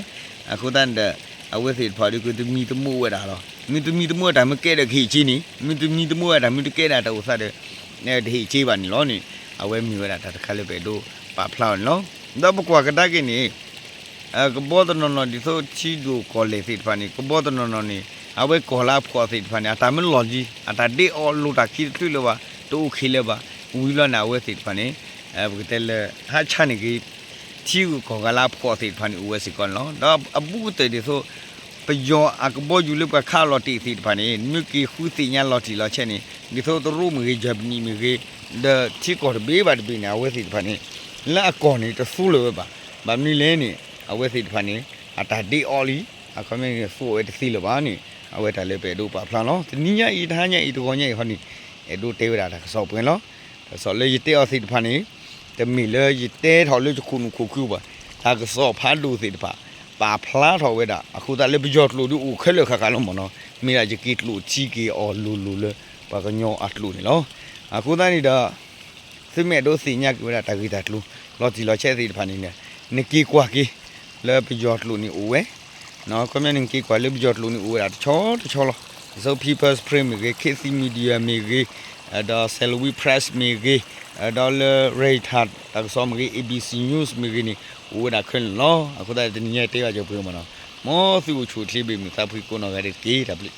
အဃိသတးန့ၣ်ဒီး အဝဲသ့ၣ်တဖၣ်ဒီးကသမံသမိးဝဲဒၣ်လီၤ. မ့ၢ်သမံသမိးဝဲတၢ်မ့ၢ်ကဲဒီးကဟ့ၣ်က့ၤန့ၣ် မ့ၢ်သမံသမိးဝဲတၢ်မ့ၢ်တကဲဒၣ်တအိၣ်သးဒီး တဟ့ၣ်က့ၤဘၣ်န့ၣ်လီၤန့ၣ် အဝဲမ့ၢ်ဝဲဒၣ်တၢ်တခါလၢပအဲၣ်ဒိးပာ်ဖျါအီၤန့ၣ်လီၤ. ဒီးပကွၢ်ကဒါက့ၤန့ၣ် ကဘီတနီၤနီၤဒ်သိးထံဒိၣ်ကီၢ်လဲၢ်သ့ၣ်တဖၣ်န့ၣ် ကဘီတနီၤနီၤန့ၣ် အဝဲကီၢ်လၢအဖှီၣ်သ့ၣ်တဖၣ်န့ၣ် အတၢ်မ့ၢ်လီၤလံ အတၢ်ဒ့အီၤလိာ်တၢ်ခံတချုးလၢၤဘၣ် တအိၣ်ခံလၢၤဘၣ် ဝံၤလီၤန့ၣ် အဝဲသ့ၣ်တဖၣ်န့ၣ် ပကတဲလၢ ဟးဆါန့ၢ်က့ၤ ထံဂုၤကီၢ်ဂၤလၢအဖှီၣ်သ့ၣ်တဖၣ်န့ၣ် အိၣ်ဝဲစ့ၢ်ကီးန့ၣ်လီၤ. ဒီးအဘူးကတၢၢ်ဒ်သိး ပယီၤအကဘီယူၤလၢပှၤခးလီၤတ့ၢ်သ့ၣ်တဖၣ်န့ၣ် မ့ၢ်က့ၤဃုသ့ၣ်ညါလီၤတံၢ်လီၤဆဲးန့ၣ် ဒ်သိးတရူးမ့ၢ်ဂ့ၤ Japanese မ့ၢ်ဂ့ၤ ဒီးထံကီၢ်တဘ့ၣ်ဘၣ်တဘ့ၣ်န့ၣ် အဝဲသ့ၣ်တဖၣ်န့ၣ် လၢအကီၢ်န့ၣ် တသူလၢၤဝဲဘၣ်. ဘၣ်မနုၤလဲၣ်န့ၣ် အဝဲသ့ၣ်တဖၣ်န့ၣ် အတၢ်ဒ့အီၤလံ အခီပညီန့ၣ် သူအီၤဝဲတသ့လၢၤဘၣ်န့ၣ် အဝဲတၢ်လၢပအဲၣ်ဒိးပာ်ဖျါလီၤ. တနံၤညါအံၤ တဟါညါအံၤ တဂီၤညါအံၤခီန့ၣ် အဲၣ်ဒိးတဲဝဲဒၣ်တၢ်ကစီၣ်ပှဲၤလီၤ. တၢ်ကစီၣ်လၢယတဲအီၤသ့ၣ်တဖၣ်န့ၣ် တမ့ၢ်လၢယတဲထီၣ်လၢယခိၣ်နူာ်ခိၣ်ခုဘၣ်. တၢ်ကစီၣ်ဖးဒိၣ်သ့ၣ်တဖၣ် ပာ်ဖျါထီၣ်ဝဲဒၣ် အဃိသတးလၢပယီၤကျိာ်ဒုးအိၣ်ခဲလၢာ်ဃၣ်ဃၣ်လီၤမ့ၢ်နီၤ. မ့ၢ်ဒၣ်ယက့ၤကျိာ်ထံက့ၤအီၤလိၤလိၤလၢ ပှၤကညီအကျိာ်န့ၣ်လီၤ. အဃိသတးန့ၣ်ဒီး သုမ့ၢ်အဲၣ်ဒိးသ့ၣ်ညါက့ၤဝဲဒၣ်တၢ်ဂ့ၢ်တၢ်ကျိၤ လီၤတံၢ်လီၤဆဲးသ့ၣ်တဖၣ်န့ၣ် နက့ၤကွၢ်က့ၤ လၢပယီၤကျိာ်န့ၣ်အိၣ်ဝဲ ခီပညီန့ၣ် နက့ၤကွၢ်လၢပယီၤကျိာ်န့ၣ် အိၣ်ဝဲဒၣ်တဆီတဆီလီၤ. ဒ်သိး People's Spring မ့ၢ်ဂ့ၤ, Khit Thit Media မ့ၢ်ဂ့ၤ, ဒီး Salween Press မ့ၢ်ဂ့ၤ, ဒီးလၢ Reuters တၢ်ကစီၣ်မ့ၢ်ဂ့ၤ, A B C News မ့ၢ်ဂ့ၤန့ၣ် အိၣ်ဝဲဒၣ်ခဲလၢာ်လီၤ. အဃိသတး တနံၤညါတဲဘၣ်ကၠီၤပှဲၤမးနီၤ, မ်သုအိၣ်ဆူၣ်အိၣ်ချ့ဘၣ်မုာ်သးဖှံကိးနီၢ်ဂၤဒဲးတက့ၢ်. တၢ်ဘျုး